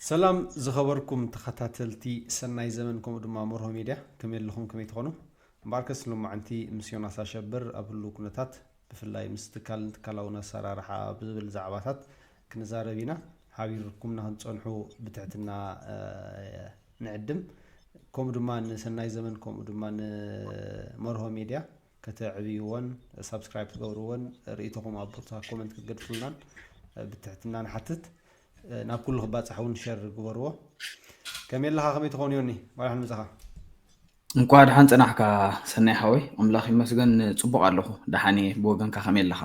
ሰላም ዝኸበርኩም ተኸታተልቲ ሰናይ ዘመን ከምኡ ድማ መርሆ ሜድያ፣ ከመይ ኣለኹም? ከመይ ትኾኑ? እምበኣርከስ ሎማዕንቲ ምስ ዮናስ ኣሸብር ኣብ ህሉው ኩነታት፣ ብፍላይ ምስ ትካልን ትካላውን ኣሰራርሓ ኣብ ዝብል ዛዕባታት ክንዛረብ ኢና። ሓቢርኩምና ክንጸንሑ ብትሕትና ንዕድም። ከምኡ ድማ ንሰናይ ዘመን ከምኡ ድማ ንመርሆ ሜድያ ከተዕብይዎን ሳብስክራይብ ትገብርዎን ርእይቶኹም ኣብ ቦታ ኮመንት ክትገድፉልናን ብትሕትና ንሓትት። ናብ ኩሉ ክባጻሕ እውን ሸር ግበርዎ። ከመይ ኣለኻ? ከመይ ትኸውን ዮኒ? ዋላ ሕን ምጻኻ? እንኳዕ ደሓን ጽናሕካ ሰናይ ሓወይ። ኣምላኽ ይመስገን ጽቡቕ ኣለኹ። ደሓን እየ። ብወገንካ ከመይ ኣለኻ?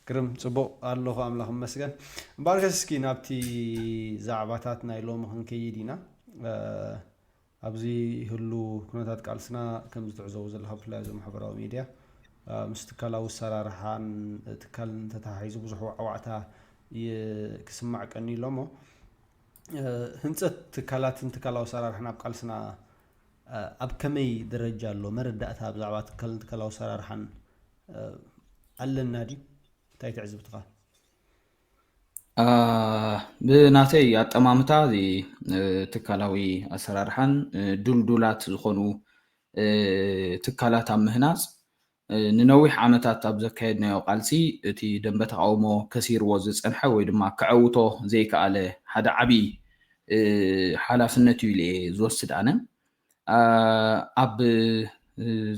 ግርም ጽቡቕ ኣለኹ፣ ኣምላኽ ይመስገን። እምበኣርከስ እስኪ ናብቲ ዛዕባታት ናይ ሎሚ ክንከይድ ኢና። ኣብዚ ህሉ ኩነታት ቃልስና ከም ዝትዕዘቡ ዘለኻ ብፍላይ ኣብዚ ማሕበራዊ ሚድያ ምስ ትካላዊ ኣሰራርሓን ትካልን ተተሓሒዙ ብዙሕ ዋዕዋዕታ ክስማዕ ቀኒሎ እሞ ህንፀት ትካላትን ትካላዊ ኣሰራርሓን ኣብ ቃልስና ኣብ ከመይ ደረጃ ኣሎ? መረዳእታ ብዛዕባ ትካልን ትካላዊ ኣሰራርሓን ኣለና ድዩ? እንታይ ትዕዝብትኻ? ብናተይ ኣጠማምታ እዚ ትካላዊ ኣሰራርሓን ድልዱላት ዝኾኑ ትካላት ኣብ ምህናፅ ንነዊሕ ዓመታት ኣብ ዘካየድናዮ ቃልሲ እቲ ደንበ ተቃውሞ ከሲርዎ ዝፀንሐ ወይ ድማ ከዐውቶ ዘይከኣለ ሓደ ዓብዪ ሓላፍነት እዩ ኢለ እየ ዝወስድ ኣነ። ኣብ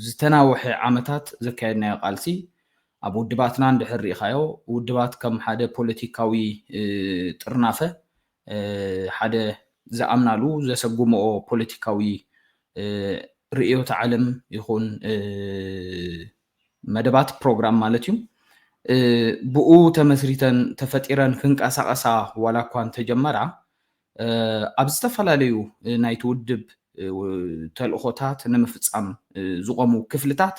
ዝተናወሐ ዓመታት ዘካየድናዮ ቃልሲ ኣብ ውድባትና እንድሕር ርኢኻዮ ውድባት ከም ሓደ ፖለቲካዊ ጥርናፈ ሓደ ዝኣምናሉ ዘሰጉምኦ ፖለቲካዊ ርእዮተ ዓለም ይኹን መደባት ፕሮግራም ማለት እዩ ብኡ ተመስሪተን ተፈጢረን ክንቀሳቀሳ ዋላ እኳ እንተጀመራ ኣብ ዝተፈላለዩ ናይቲ ውድብ ተልእኾታት ንምፍፃም ዝቆሙ ክፍልታት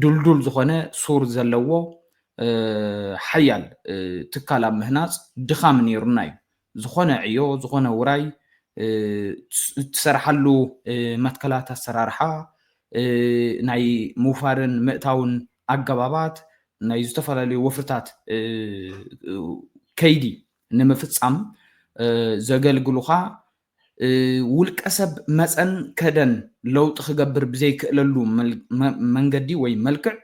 ድልዱል ዝኾነ ሱር ዘለዎ ሓያል ትካል ኣብ ምህናፅ ድኻም ነይሩና እዩ። ዝኾነ ዕዮ ዝኾነ ውራይ እትሰርሓሉ መትከላት ኣሰራርሓ ናይ ምውፋርን ምእታውን ኣገባባት ናይ ዝተፈላለዩ ወፍርታት ከይዲ ንምፍፃም ዘገልግሉኻ ውልቀ ሰብ መፀን ከደን ለውጢ ክገብር ብዘይክእለሉ መንገዲ ወይ መልክዕ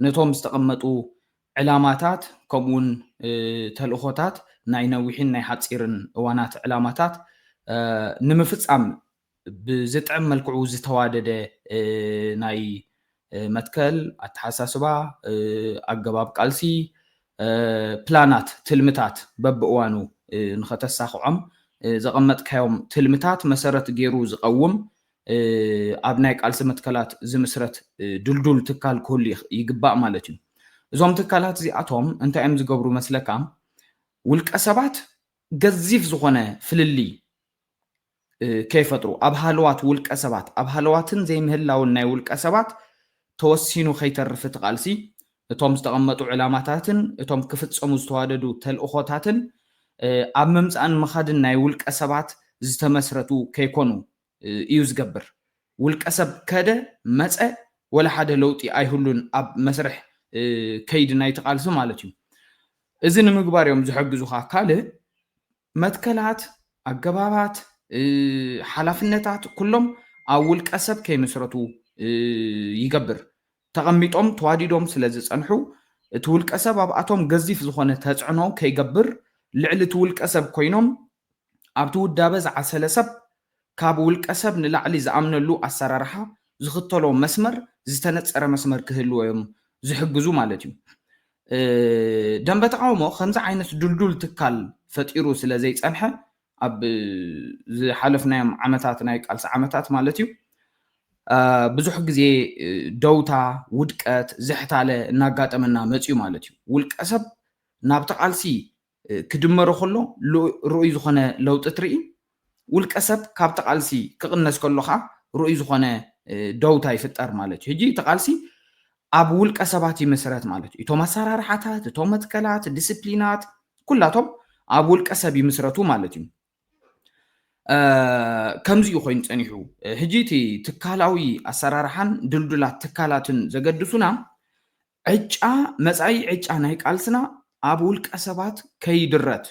ነቶም ዝተቐመጡ ዕላማታት ከምኡውን ተልእኾታት ናይ ነዊሕን ናይ ሓፂርን እዋናት ዕላማታት ንምፍፃም ብዝጥዕም መልክዑ ዝተዋደደ ናይ መትከል ኣተሓሳስባ ኣገባብ ቃልሲ ፕላናት ትልምታት በብእዋኑ ንኸተሳኽዖም ዘቐመጥካዮም ትልምታት መሰረት ገይሩ ዝቐውም ኣብ ናይ ቃልሲ መትከላት ዝምስረት ድልዱል ትካል ክህሉ ይግባእ ማለት እዩ። እዞም ትካላት እዚኣቶም እንታይ እዮም ዝገብሩ መስለካ? ውልቀ ሰባት ገዚፍ ዝኾነ ፍልልይ ከይፈጥሩ ኣብ ሃለዋት ውልቀ ሰባት ኣብ ሃለዋትን ዘይምህላውን ናይ ውልቀ ሰባት ተወሲኑ ከይተርፍ እቲ ቃልሲ እቶም ዝተቐመጡ ዕላማታትን እቶም ክፍፀሙ ዝተዋደዱ ተልእኾታትን ኣብ ምምፃእን ምኻድን ናይ ውልቀ ሰባት ዝተመስረቱ ከይኮኑ እዩ ዝገብር። ውልቀ ሰብ ከደ መፀ ወላ ሓደ ለውጢ ኣይህሉን ኣብ መስርሕ ከይዲ ናይቲ ቃልሲ ማለት እዩ። እዚ ንምግባር እዮም ዝሕግዙኻ። ካልእ መትከላት፣ ኣገባባት፣ ሓላፍነታት ኩሎም ኣብ ውልቀ ሰብ ከይምስረቱ ይገብር። ተቐሚጦም ተዋዲዶም ስለ ዝፀንሑ እቲ ውልቀ ሰብ ኣብኣቶም ገዚፍ ዝኾነ ተፅዕኖ ከይገብር ልዕሊ እቲ ውልቀ ሰብ ኮይኖም ኣብቲ ውዳበ ዝዓሰለ ሰብ ካብ ውልቀ ሰብ ንላዕሊ ዝኣምነሉ ኣሰራርሓ ዝኽተሎ መስመር ዝተነፀረ መስመር ክህልዎ እዮም ዝሕግዙ ማለት እዩ። ደንበ ተቃውሞ ከምዚ ዓይነት ድልዱል ትካል ፈጢሩ ስለ ዘይፀንሐ ኣብ ዝሓለፍናዮም ዓመታት ናይ ቃልሲ ዓመታት ማለት እዩ ብዙሕ ግዜ ደውታ ውድቀት ዝሕታለ እናጋጠመና መፅዩ ማለት እዩ። ውልቀ ሰብ ናብቲ ቃልሲ ክድመሮ ከሎ ርኡይ ዝኾነ ለውጢ ትርኢ። ውልቀ ሰብ ካብቲ ቃልሲ ክቕነስ ከሎ ከዓ ርኡይ ዝኾነ ደውታ ይፍጠር ማለት እዩ። ሕጂ እቲ ቃልሲ ኣብ ውልቀ ሰባት ይምስረት ማለት እዩ። እቶም ኣሰራርሓታት፣ እቶም መትከላት፣ ዲስፕሊናት ኩላቶም ኣብ ውልቀ ሰብ ይምስረቱ ማለት እዩ። ከምዚ እዩ ኮይኑ ፀኒሑ። ሕጂ እቲ ትካላዊ ኣሰራርሓን ድልዱላት ትካላትን ዘገድሱና ዕጫ መፃኢ ዕጫ ናይ ቃልስና ኣብ ውልቀ ሰባት ከይድረት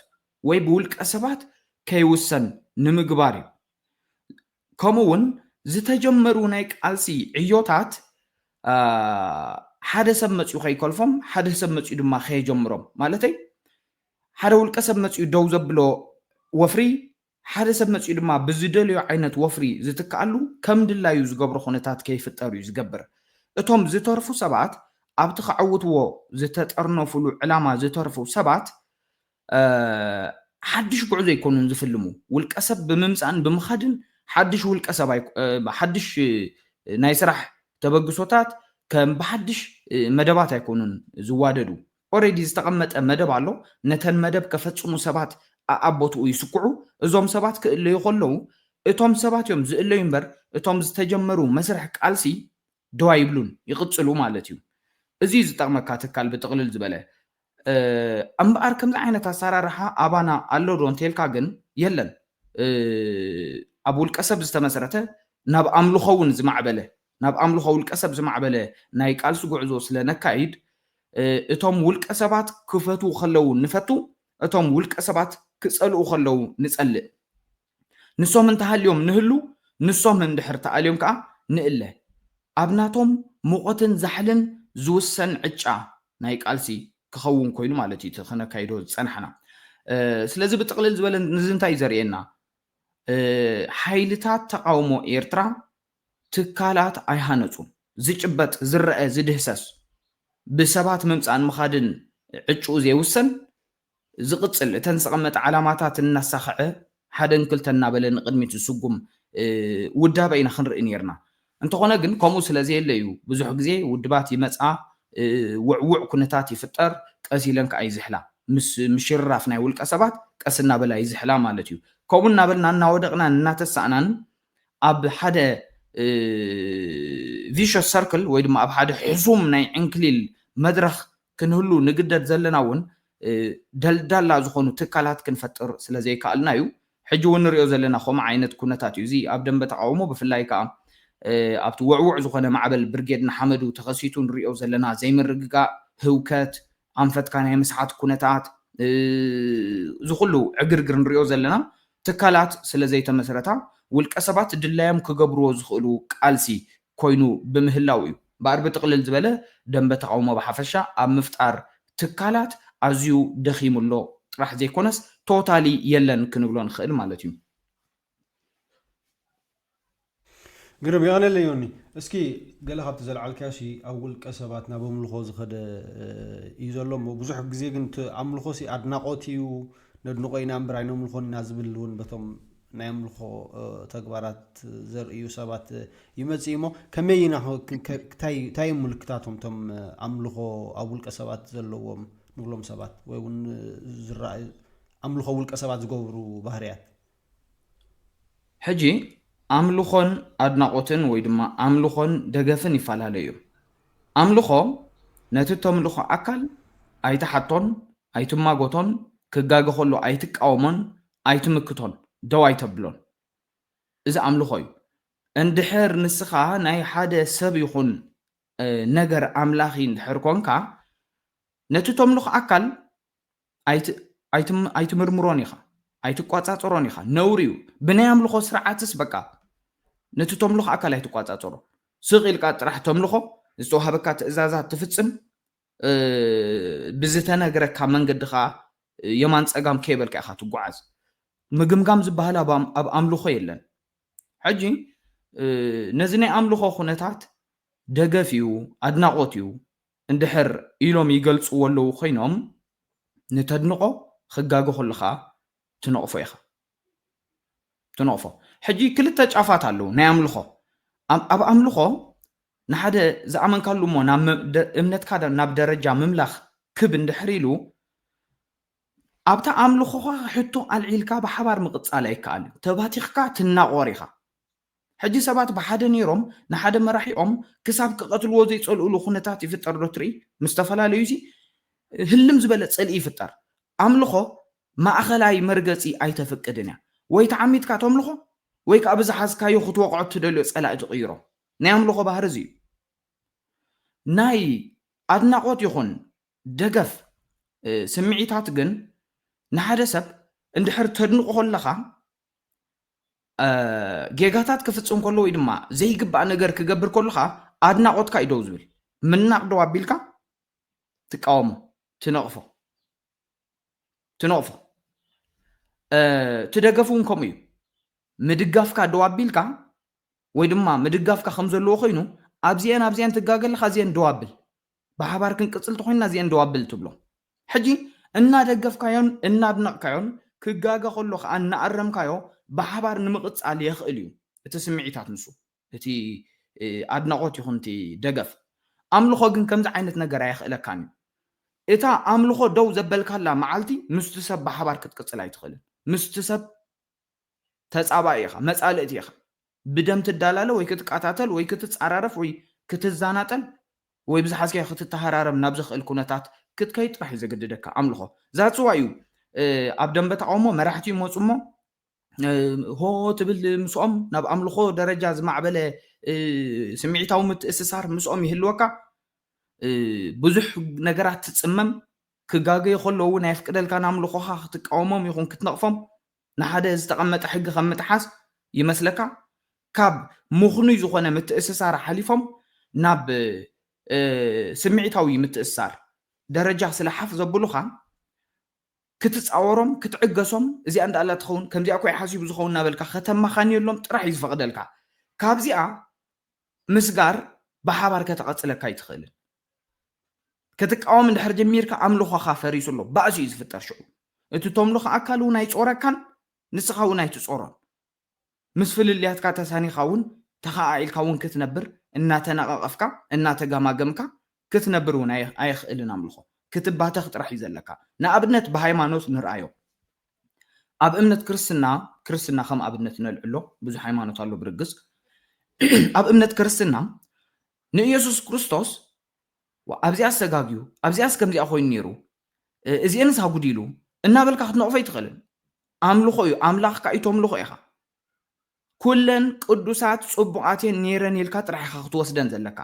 ወይ ብውልቀ ሰባት ከይውሰን ንምግባር እዩ። ከምኡ እውን ዝተጀመሩ ናይ ቃልሲ ዕዮታት ሓደ ሰብ መፅኡ ከይከልፎም፣ ሓደ ሰብ መፅኡ ድማ ከየጀምሮም፣ ማለተይ ሓደ ውልቀ ሰብ መፅኡ ደው ዘብሎ ወፍሪ፣ ሓደ ሰብ መፅኡ ድማ ብዝደልዮ ዓይነት ወፍሪ ዝትክኣሉ ከም ድላዩ ዝገብሮ ኩነታት ከይፍጠር እዩ ዝገብር። እቶም ዝተርፉ ሰባት ኣብቲ ከዕውትዎ ዝተጠርነፉሉ ዕላማ ዝተርፉ ሰባት ሓድሽ ጉዕዞ ኣይኮኑን ዝፍልሙ። ውልቀ ሰብ ብምምፃእን ብምኻድን ሓድሽ ውልቀ ሰብ ሓድሽ ናይ ስራሕ ተበግሶታት ከም ብሓድሽ መደባት ኣይኮኑን ዝዋደዱ። ኦሬዲ ዝተቐመጠ መደብ ኣሎ። ነተን መደብ ከፈፅሙ ሰባት ኣብ ቦትኡ ይስኩዑ። እዞም ሰባት ክእለዩ ከለዉ እቶም ሰባት እዮም ዝእለዩ እምበር እቶም ዝተጀመሩ መስርሕ ቃልሲ ደው ኣይብሉን፣ ይቕፅሉ ማለት እዩ። እዚ እዩ ዝጠቕመካ ትካል ብጥቕልል ዝበለ። እምበኣር ከምዚ ዓይነት ኣሰራርሓ ኣባና ኣሎ ዶ እንተልካ ግን የለን። ኣብ ውልቀ ሰብ ዝተመስረተ ናብ ኣምልኾ እውን ዝማዕበለ ናብ ኣምልኾ ውልቀ ሰብ ዝማዕበለ ናይ ቃልሲ ጉዕዞ ስለ ነካይድ እቶም ውልቀ ሰባት ክፈትዉ ከለዉ ንፈቱ፣ እቶም ውልቀ ሰባት ክፀልኡ ከለዉ ንፀልእ። ንሶም እንተሃልዮም ንህሉ፣ ንሶም እንድሕር ተኣልዮም ከዓ ንእለ። ኣብ ናቶም ሙቐትን ዛሕልን ዝውሰን ዕጫ ናይ ቃልሲ ክኸውን ኮይኑ ማለት እዩ እቲ ክነካይዶ ዝፀናሕና። ስለዚ ብጥቕልል ዝበለ ንዚ እንታይ እዩ ዘርእየና? ሓይልታት ተቃውሞ ኤርትራ ትካላት ኣይሃነፁን። ዝጭበጥ ዝረአ ዝድህሰስ ብሰባት ምምፃእን ምኻድን ዕጭኡ ዘይውሰን ዝቕፅል እተን ዝተቐመጠ ዓላማታት እናሳኸዐ ሓደን ክልተ እናበለ ንቕድሚት ዝስጉም ውዳበ ኢና ክንርኢ ነርና። እንተኾነ ግን ከምኡ ስለ ዘየለ እዩ ብዙሕ ግዜ ውድባት ይመፃ፣ ውዕውዕ ኩነታት ይፍጠር፣ ቀስ ኢለን ከዓ ይዝሕላ። ምስ ምሽርራፍ ናይ ውልቀ ሰባት ቀስ እናበላ ይዝሕላ ማለት እዩ። ከምኡ እናበልና እናወደቕናን እናተሳእናን ኣብ ሓደ vicious circle ወይ ድማ ኣብ ሓደ ሕሱም ናይ ዕንክሊል መድረኽ ክንህሉ ንግደድ ዘለና እውን ደልዳላ ዝኾኑ ትካላት ክንፈጥር ስለ ዘይከኣልና እዩ። ሕጂ እውን ንሪኦ ዘለና ከምኡ ዓይነት ኩነታት እዩ። እዚ ኣብ ደንበ ተቃውሞ ብፍላይ ከዓ ኣብቲ ውዕውዕ ዝኾነ ማዕበል ብርጌድ ንሓመዱ ተኸሲቱ ንሪኦ ዘለና ዘይምርግጋእ፣ ህውከት፣ ኣንፈትካ ናይ ምስሓት ኩነታት፣ እዚ ኩሉ ዕግርግር ንሪኦ ዘለና ትካላት ስለ ዘይተመስረታ ውልቀ ሰባት ድላዮም ክገብርዎ ዝኽእሉ ቃልሲ ኮይኑ ብምህላው እዩ። እምበኣር ብጥቕልል ዝበለ ደንበ ተቃውሞ ብሓፈሻ ኣብ ምፍጣር ትካላት ኣዝዩ ደኺሙ ኣሎ ጥራሕ ዘይኮነስ ቶታሊ የለን ክንብሎ ንኽእል ማለት እዩ። ግርም የቐነለ ዮኒ። እስኪ ገለ ካብቲ ዘልዓልካዮ ሲ ኣብ ውልቀ ሰባት ናብ ኣምልኾ ዝኸደ እዩ ዘሎ እሞ ብዙሕ ግዜ ግን እቲ ኣምልኾ ሲ ኣድናቖት እዩ፣ ነድንቖ ኢና እምበር ኣይነምልኾን ኢና ዝብል እውን በቶም ናይ ኣምልኾ ተግባራት ዘርእዩ ሰባት ይመጽእ እሞ ከመይ ኢና እንታይ እዮም ምልክታቶም እቶም ኣምልኾ ኣብ ውልቀ ሰባት ዘለዎም ንብሎም ሰባት ወይ እውን ዝረኣዩ ኣምልኾ ውልቀ ሰባት ዝገብሩ ባህርያት? ሕጂ ኣምልኾን ኣድናቖትን ወይ ድማ ኣምልኾን ደገፍን ይፈላለዩ እዮም። ኣምልኾ ነቲ እተምልኾ ኣካል ኣይትሓቶን፣ ኣይትማጎቶን፣ ክጋገ ከሎ ኣይትቃወሞን፣ ኣይትምክቶን፣ ደው ኣይተብሎን። እዚ ኣምልኾ እዩ። እንድሕር ንስኻ ናይ ሓደ ሰብ ይኹን ነገር ኣምላኺ እንድሕር ኮንካ ነቲ ተምልኾ ኣካል ኣይትምርምሮን ኢኻ፣ ኣይትቋፃፀሮን ኢኻ። ነውሪ እዩ። ብናይ ኣምልኾ ስርዓትስ በቃ ነቲ ተምልኾ ኣካል ኣይትቋፃፀሮ። ስቕ ኢልካ ጥራሕ ተምልኾ፣ ዝተዋህበካ ትእዛዛት ትፍፅም፣ ብዝተነግረካ መንገዲ ከዓ የማን ፀጋም ከይበልካ ኢኻ ትጓዓዝ። ምግምጋም ዝበሃል ኣብ ኣምልኾ የለን። ሕጂ ነዚ ናይ ኣምልኾ ኩነታት ደገፍ እዩ፣ ኣድናቖት እዩ እንድሕር ኢሎም ይገልፅዎ ኣለዉ ኮይኖም ንተድንቖ ክጋገ ከለኻ ትነቕፎ ኢኻ ትነቕፎ። ሕጂ ክልተ ጫፋት ኣለዉ ናይ ኣምልኾ። ኣብ ኣምልኾ ንሓደ ዝኣመንካሉ እሞ እምነትካ ናብ ደረጃ ምምላኽ ክብ እንድሕር ኢሉ ኣብታ ኣምልኾኻ ሕቶ ኣልዒልካ ብሓባር ምቕጻል ኣይከኣልን። ተባቲኽካ ትናቖር ኢኻ። ሕጂ ሰባት ብሓደ ነይሮም ንሓደ መራሒኦም ክሳብ ክቐትልዎ ዘይጸልእሉ ኩነታት ይፍጠር ዶ ትርኢ? ምስ ተፈላለዩ እዚ ህልም ዝበለ ጽልኢ ይፍጠር። ኣምልኾ ማእኸላይ መርገጺ ኣይተፍቅድን እያ። ወይ ተዓሚትካ ተምልኾ ወይ ከዓ ብዝሓዝካዮ ክትወቕዖ እትደልዮ ጸላኢ ትቕይሮ። ናይ ኣምልኾ ባህሪ እዚ እዩ። ናይ ኣድናቖት ይኹን ደገፍ ስምዒታት ግን ንሓደ ሰብ እንድሕር ተድንቆ ከለኻ፣ ጌጋታት ክፍጽም ከሎ ወይ ድማ ዘይግባእ ነገር ክገብር ከለኻ፣ ኣድናቆትካ እዩ ደው ዝብል። ምናቕ ደው ኣቢልካ ትቃወሞ፣ ትነቕፎ፣ ትነቕፎ። እቲ ደገፍ እውን ከምኡ እዩ። ምድጋፍካ ደው ኣቢልካ ወይ ድማ ምድጋፍካ ከም ዘለዎ ኮይኑ፣ ኣብዚአን ኣብዚአን ትጋገ ኣለኻ፣ እዚአን ደው ኣብል። ብሓባር ክንቅጽል ተኾይንና እዚአን ደው ኣብል ትብሎ። ሕጂ እናደገፍካዮን እናድነቕካዮን፣ ክጋገ ከሎ ከኣ እናኣረምካዮ፣ ብሓባር ንምቕጻል የኽእል እዩ እቲ ስምዒታት ንሱ። እቲ ኣድናቖት ይኹን እቲ ደገፍ። ኣምልኾ ግን ከምዚ ዓይነት ነገር ኣየኽእለካን እዩ። እታ ኣምልኾ ደው ዘበልካላ መዓልቲ ምስቲ ሰብ ብሓባር ክትቅጽል ኣይትኽእልን። ምስቲ ሰብ ተጻባኢ ኢኻ፣ መጻልእቲ ኢኻ። ብደም ትዳላለ ወይ ክትቃታተል ወይ ክትጻራረፍ ወይ ክትዛናጠል ወይ ብዝሓዝካዮ ክትተሃራረም ናብ ዘኽእል ኩነታት ክትከይድ ጥራሕ እዩ ዘገድደካ ኣምልኾ። ዛጽዋ እዩ ኣብ ደንበ ተቃውሞ መራሕቲ ይመጹ እሞ ሆ ትብል ምስኦም ናብ ኣምልኾ ደረጃ ዝማዕበለ ስምዒታዊ ምትእስሳር ምስኦም ይህልወካ። ብዙሕ ነገራት ትጽመም። ክጋገዩ ከለዉ እውን ኣየፍቅደልካን ኣምልኾኻ ክትቃወሞም ይኹን ክትነቕፎም። ንሓደ ዝተቐመጠ ሕጊ ከም ምጥሓስ ይመስለካ። ካብ ምኽኑይ ዝኾነ ምትእስሳር ሓሊፎም ናብ ስምዒታዊ ምትእስሳር ደረጃ ስለ ሓፍ ዘብሉኻ ክትጻወሮም ክትዕገሶም እዚኣ እንዳኣላ ትኸውን ከምዚኣ ኮይ ሓሲቡ ዝኸውን እናበልካ ከተማኻንየሎም ጥራሕ እዩ ዝፈቕደልካ። ካብዚኣ ምስጋር ብሓባር ከተቐጽለካ ኣይትኽእልን። ክትቃወም እንድሕር ጀሚርካ ኣምልኾኻ ፈሪሱ ኣሎ። ባእሲ እዩ ዝፍጠር ሽዑ። እቲ ተምልኾ ኣካል እውን ኣይጾረካን ንስኻ እውን ኣይትጾሮን። ምስ ፍልልያትካ ተሳኒኻ እውን ተኸኣኢልካ እውን ክትነብር እናተነቐቐፍካ እናተጋማገምካ ክትነብር እውን ኣየኽእልን ኣምልኾ ክትባተኽ ጥራሕ እዩ ዘለካ። ንኣብነት ብሃይማኖት ንርኣዮ። ኣብ እምነት ክርስትና ክርስትና ከም ኣብነት ነልዕሎ ብዙሕ ሃይማኖት ኣሎ ብርግጽ። ኣብ እምነት ክርስትና ንኢየሱስ ክርስቶስ ኣብዚኣ ዝተጋግዩ ኣብዚኣስ ከምዚኣ ኮይኑ ነይሩ እዚአንስ ኣጉዲሉ እናበልካ ክትነቕፎ ኣይትኽእልን። ኣምልኾ እዩ ኣምላኽካ እዩ ተምልኾ ኢኻ። ኩለን ቅዱሳት ጽቡቓት እየን ነይረን ኢልካ ጥራሕ ኢኻ ክትወስደን ዘለካ።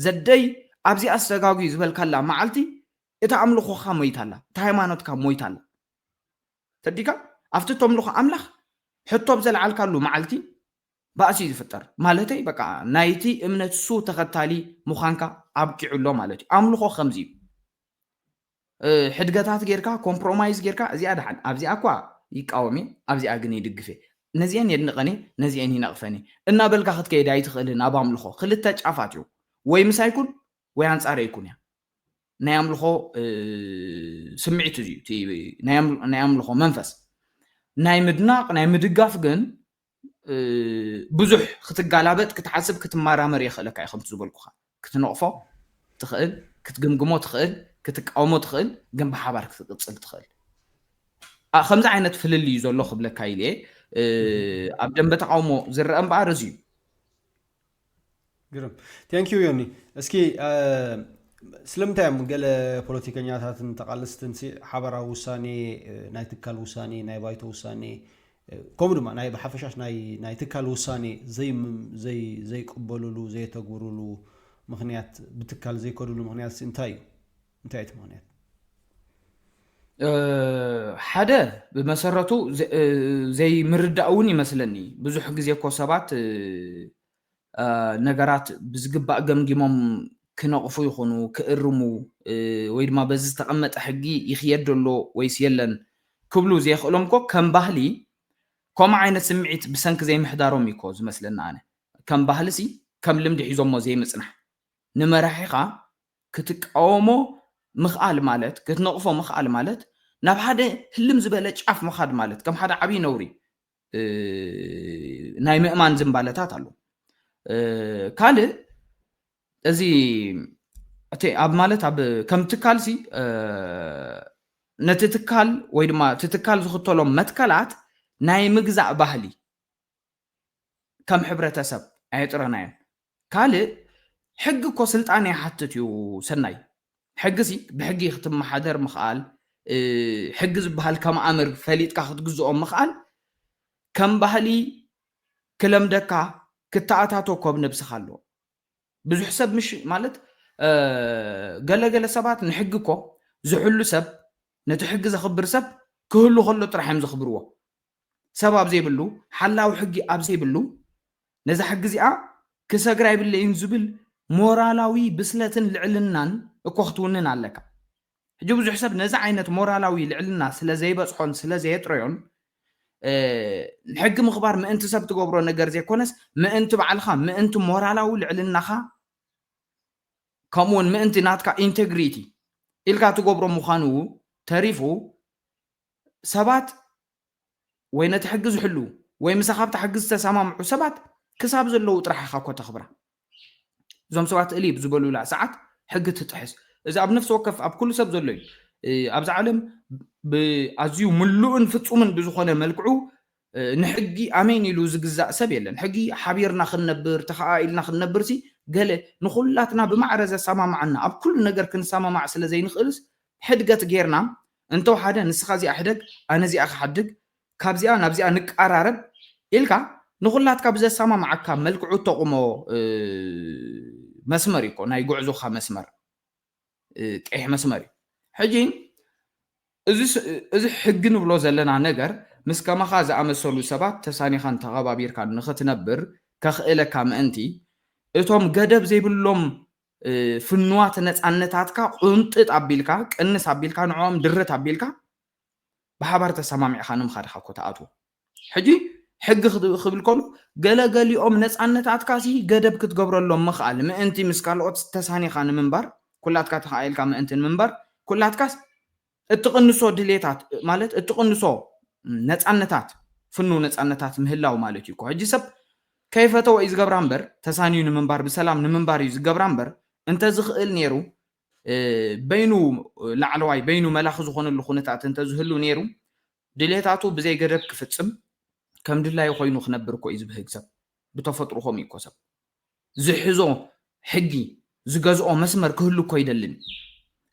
ዘደይ ኣብዚኣ ዝተጋጉ ዝበልካላ መዓልቲ እታ ኣምልኾኻ ሞይታላ እታ ሃይማኖትካ ሞይታላ። ተዲካ ኣብቲ ተምልኾ ኣምላኽ ሕቶ ኣብ ዘልዓልካሉ መዓልቲ ባእሲ ዝፍጠር ማለተይ በቃ ናይቲ እምነት ሱ ተኸታሊ ምዃንካ ኣብቂዑ ኣሎ ማለት እዩ። ኣምልኾ ከምዚ እዩ። ሕድገታት ጌርካ ኮምፕሮማይዝ ጌርካ እዚኣ ደሓን ኣብዚኣ እኳ ይቃወም እየ ኣብዚኣ ግን ይድግፍ እየ ነዚአን የድንቐን እየ ነዚአን ይነቕፈን እየ እናበልካ ክትከይድ ኣይትኽእልን። ኣብ ኣምልኾ ክልተ ጫፋት እዩ ወይ ምሳይ ኩን ወይ ኣንጻረይ ኩን እያ። ናይ ኣምልኾ ስምዒት እዚ ናይ ኣምልኾ መንፈስ ናይ ምድናቕ ናይ ምድጋፍ ግን ብዙሕ ክትጋላበጥ ክትሓስብ ክትመራመር የኽእለካ እዩ። ከምቲ ዝበልኩኻ ክትነቕፎ ትኽእል ክትግምግሞ ትኽእል ክትቃወሞ ትኽእል ግን ብሓባር ክትቅፅል ትኽእል። ከምዚ ዓይነት ፍልልይ እዩ ዘሎ ክብለካ ኢለ ኣብ ደንበ ተቃውሞ ዝረአ እምበኣር እዚ እዩ። ግርም thank you ዮኒ። እስኪ ስለምንታይ እዮም ገለ ፖለቲከኛታትን ተቓለስትን ሓበራዊ ውሳኔ ናይ ትካል ውሳኔ ናይ ባይቶ ውሳኔ ከምኡ ድማ ናይ ብሓፈሻሽ ናይ ናይ ትካል ውሳኔ ዘይቅበሉሉ ዘየተግብሩሉ ምክንያት ብትካል ዘይከዱሉ ምክንያት እንታይ እዩ? እንታይ እቲ ምክንያት? ሓደ ብመሰረቱ ዘይምርዳእ እውን ይመስለኒ። ብዙሕ ግዜ እኮ ሰባት ነገራት ብዝግባእ ገምጊሞም ክነቕፉ ይኹኑ ክእርሙ ወይ ድማ በዚ ዝተቐመጠ ሕጊ ይኽየድ ዘሎ ወይስ የለን ክብሉ ዘየኽእሎም እኮ ከም ባህሊ ከምኡ ዓይነት ስምዒት ብሰንኪ ዘይምሕዳሮም እዩ እኮ ዝመስለኒ ኣነ። ከም ባህሊ ሲ ከም ልምዲ ሒዞሞ ዘይምጽናሕ ንመራሒኻ ክትቃወሞ ምኽኣል ማለት ክትነቕፎ ምኽኣል ማለት ናብ ሓደ ህልም ዝበለ ጫፍ ምኻድ ማለት ከም ሓደ ዓብዪ ነውሪ ናይ ምእማን ዝንባለታት ኣሎ። ካልእ እዚ እቲ ኣብ ማለት ኣብ ከም ትካል ሲ ነቲ ትካል ወይ ድማ እቲ ትካል ዝኽተሎም መትከላት ናይ ምግዛእ ባህሊ ከም ሕብረተሰብ ኣየጥረናዮን። ካልእ ሕጊ እኮ ስልጣን ይሓትት እዩ ሰናይ። ሕጊ ሲ ብሕጊ ክትመሓደር ምኽኣል ሕጊ ዝበሃል ከም ኣምር ፈሊጥካ ክትግዝኦ ምኽኣል ከም ባህሊ ክለምደካ ክተኣታቶ ኮብ ነብስኻ ኣለዎ። ብዙሕ ሰብ ምሽ ማለት ገለገለ ሰባት ንሕጊ እኮ ዝሕሉ ሰብ ነቲ ሕጊ ዘኽብር ሰብ ክህሉ ከሎ ጥራሕ እዮም ዘኽብርዎ። ሰብ ኣብ ዘይብሉ፣ ሓላዊ ሕጊ ኣብ ዘይብሉ፣ ነዛ ሕጊ እዚኣ ክሰግራ የብለይን ዝብል ሞራላዊ ብስለትን ልዕልናን እኮ ክትውንን ኣለካ። ሕጂ ብዙሕ ሰብ ነዚ ዓይነት ሞራላዊ ልዕልና ስለ ዘይበጽሖን ስለ ዘየጥረዮን፣ ሕጊ ምኽባር ምእንቲ ሰብ ትገብሮ ነገር ዘይኮነስ፣ ምእንቲ ባዕልኻ፣ ምእንቲ ሞራላዊ ልዕልናኻ፣ ከምኡውን ምእንቲ ናትካ ኢንቴግሪቲ ኢልካ ትገብሮ ምዃኑ ተሪፉ፣ ሰባት ወይ ነቲ ሕጊ ዝሕሉ ወይ ምሳኻ ኣብታ ሕጊ ዝተሰማምዑ ሰባት ክሳብ ዘለዉ ጥራሕ ኢኻ እኮ ተኽብራ። እዞም ሰባት እልይ ብዝበሉላ ሰዓት ሕጊ ትጥሕስ። እዚ ኣብ ነፍሲ ወከፍ ኣብ ኩሉ ሰብ ዘሎ እዩ። ኣብዚ ዓለም ኣዝዩ ምሉእን ፍጹምን ብዝኾነ መልክዑ ንሕጊ ኣሜን ኢሉ ዝግዛእ ሰብ የለን። ሕጊ ሓቢርና ክንነብር፣ ተኸኣኢልና ክንነብር ሲ ገለ ንኹላትና ብማዕረ ዘሰማማዓና፣ ኣብ ኩሉ ነገር ክንሰማማዕ ስለ ዘይንኽእልስ ሕድገት ጌርና፣ እንተወሓደ ንስኻ እዚኣ ሕደግ፣ ኣነ እዚኣ ክሓድግ፣ ካብዚኣ ናብዚኣ ንቀራረብ ኢልካ ንኹላትካ ብዘሰማማዓካ መልክዑ እተቑሞ መስመር እዩ እኮ ናይ ጉዕዞኻ መስመር። ቀይሕ መስመር እዩ። ሕጂ እዚ ሕጊ ንብሎ ዘለና ነገር ምስ ከማኻ ዝኣመሰሉ ሰባት ተሳኒኻን ተኸባቢርካን ንኽትነብር ከኽእለካ ምእንቲ፣ እቶም ገደብ ዘይብሎም ፍንዋት ነፃነታትካ ቁንጥጥ ኣቢልካ፣ ቅንስ ኣቢልካ፣ ንዕኦም ድርት ኣቢልካ ብሓባር ተሰማሚዕካ ንምኻድካ እኮ ትኣትዎ። ሕጂ ሕጊ ክብል ከሎ ገለገሊኦም ነፃነታትካ ሲ ገደብ ክትገብረሎም ምኽኣል ምእንቲ ምስ ካልኦት ተሳኒኻ ንምንባር፣ ኩላትካ ተኻኢልካ ምእንቲ ንምንባር፣ ኩላትካስ እትቕንሶ ድሌታት ማለት እትቕንሶ ነፃነታት፣ ፍኑ ነፃነታት ምህላው ማለት እዩ እኮ። ሕጂ ሰብ ከይፈተወ እዩ ዝገብራ እምበር፣ ተሳንዩ ንምንባር፣ ብሰላም ንምንባር እዩ ዝገብራ እምበር፣ እንተዝኽእል ነይሩ፣ በይኑ ላዕለዋይ፣ በይኑ መላኺ ዝኾነሉ ኩነታት እንተዝህሉ ነይሩ፣ ድሌታቱ ብዘይ ገደብ ክፍጽም፣ ከም ድላዩ ኮይኑ ክነብር እኮ እዩ ዝብህግ ሰብ። ብተፈጥሮ ከምኡ እዩ እኮ ሰብ። ዝሕዞ ሕጊ፣ ዝገዝኦ መስመር ክህሉ እኮ ይደልን።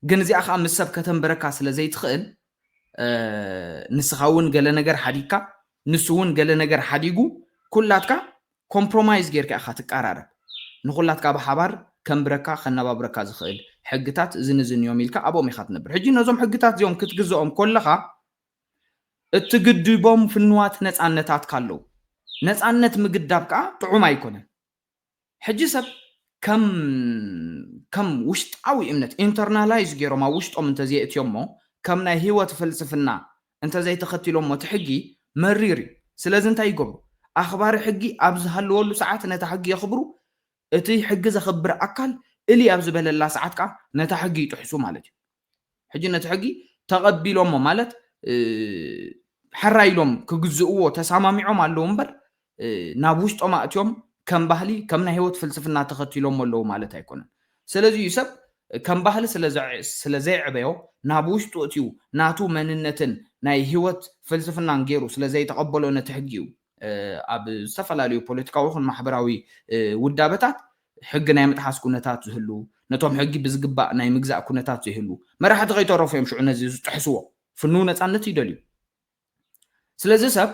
ግን እዚኣ ከዓ ምስ ሰብ ከተንብረካ ስለ ዘይትኽእል፣ ንስኻ እውን ገለ ነገር ሓዲግካ፣ ንሱ እውን ገለ ነገር ሓዲጉ፣ ኩላትካ ኮምፕሮማይዝ ጌርካ ኢኻ ትቀራረብ። ንኹላትካ ብሓባር ከንብረካ፣ ከነባብረካ ዝኽእል ሕግታት እዝን እዝን እዮም ኢልካ ኣብኦም ኢኻ ትነብር። ሕጂ ነዞም ሕግታት እዚኦም ክትግዝኦም ከለኻ፣ እትግድቦም ፍንዋት ነፃነታትካ ኣለዉ። ነፃነት ምግዳብ ከዓ ጥዑም ኣይኮነን። ሕጂ ሰብ ከም ከም ውሽጣዊ እምነት ኢንተርናላይዝ ገይሮም ኣብ ውሽጦም እንተዘየእትዮሞ፣ ከም ናይ ህይወት ፍልስፍና እንተዘይተኸቲሎሞ እቲ ሕጊ መሪር እዩ። ስለዚ እንታይ ይገብሩ? ኣኽባሪ ሕጊ ኣብ ዝሃለወሉ ሰዓት ነታ ሕጊ የኽብሩ። እቲ ሕጊ ዘኽብር ኣካል እሊ ኣብ ዝበለላ ሰዓት ከዓ ነታ ሕጊ ይጥሕሱ ማለት እዩ። ሕጂ ነቲ ሕጊ ተቐቢሎሞ ማለት፣ እ፣ ሕራይ ኢሎም ክግዝእዎ ተሰማሚዖም ኣለዉ እምበር፣ እ፣ ናብ ውሽጦም ኣእትዮም ከም ባህሊ፣ ከም ናይ ህይወት ፍልስፍና ተኸቲሎሞ ኣለዉ ማለት ኣይኮነን። ስለዚ እዩ ሰብ ከም ባህሊ ስለ ዘዕ-፣ ስለ ዘይዕበዮ፣ ናብ ውሽጡ እትዩ ናቱ መንነትን ናይ ህይወት ፍልስፍናን ገይሩ ስለ ዘይተቐበሎ ነቲ ሕጊ እዩ፣ እ፣ ኣብ ዝተፈላለዩ ፖለቲካዊ ይኹን ማሕበራዊ፣ እ፣ ውዳበታት ሕጊ ናይ ምጥሓስ ኩነታት ዝህሉ፣ ነቶም ሕጊ ብዝግባእ ናይ ምግዛእ ኩነታት ዘይህሉ መራሕቲ ከይተረፉ እዮም ሽዑ ነዚ ዝጥሕስዎ። ፍኑው ነፃነት ይደልዩ። ስለዚ ሰብ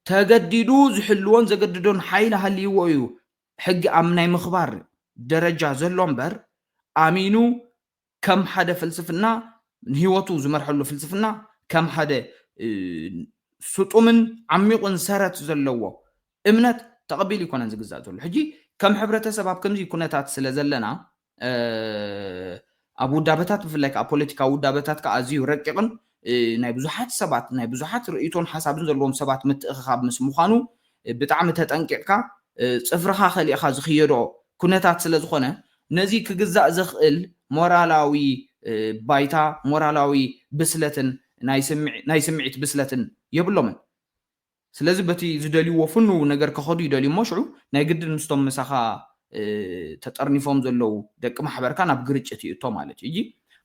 ተገዲዱ ዝሕልዎን ዘገድዶን ሓይሊ ሃልይዎ እዩ ሕጊ ኣብ ናይ ምኽባር ደረጃ ዘሎ እምበር፣ ኣሚኑ ከም ሓደ ፍልስፍና፣ ንህይወቱ ዝመርሐሉ ፍልስፍና ከም ሓደ፣ እ፣ ስጡምን ዓሚቑን ሰረት ዘለዎ እምነት ተቐቢሉ ይኮነን ዝግዛእ ዘሎ። ሕጂ ከም ሕብረተሰብ ኣብ ከምዚ ኩነታት ስለ ዘለና፣ እ፣ ኣብ ውዳበታት ብፍላይ ከዓ ፖለቲካዊ ውዳበታት ከዓ ኣዝዩ ረቂቕን፣ እ፣ ናይ ብዙሓት ሰባት፣ ናይ ብዙሓት ርእይቶን ሓሳብን ዘለዎም ሰባት ምትእኽኻብ ምስ ምዃኑ፣ እ፣ ብጣዕሚ ተጠንቂቕካ፣ እ፣ ጽፍርኻ ከሊእኻ ዝኽየዶ ኩነታት ስለ ዝኾነ፣ ነዚ ክግዛእ ዘኽእል ሞራላዊ፣ እ፣ ባይታ፣ ሞራላዊ ብስለትን ናይ ስምዒ-፣ ናይ ስምዒት ብስለትን የብሎምን። ስለዚ በቲ ዝደልይዎ ፍኑው ነገር ከኸዱ ይደልዩ እሞ፣ ሽዑ ናይ ግድን ምስቶም ምሳኻ፣ እ፣ ተጠርኒፎም ዘለዉ ደቂ ማሕበርካ ናብ ግርጭት ይእቶ ማለት እዩ። ሕጂ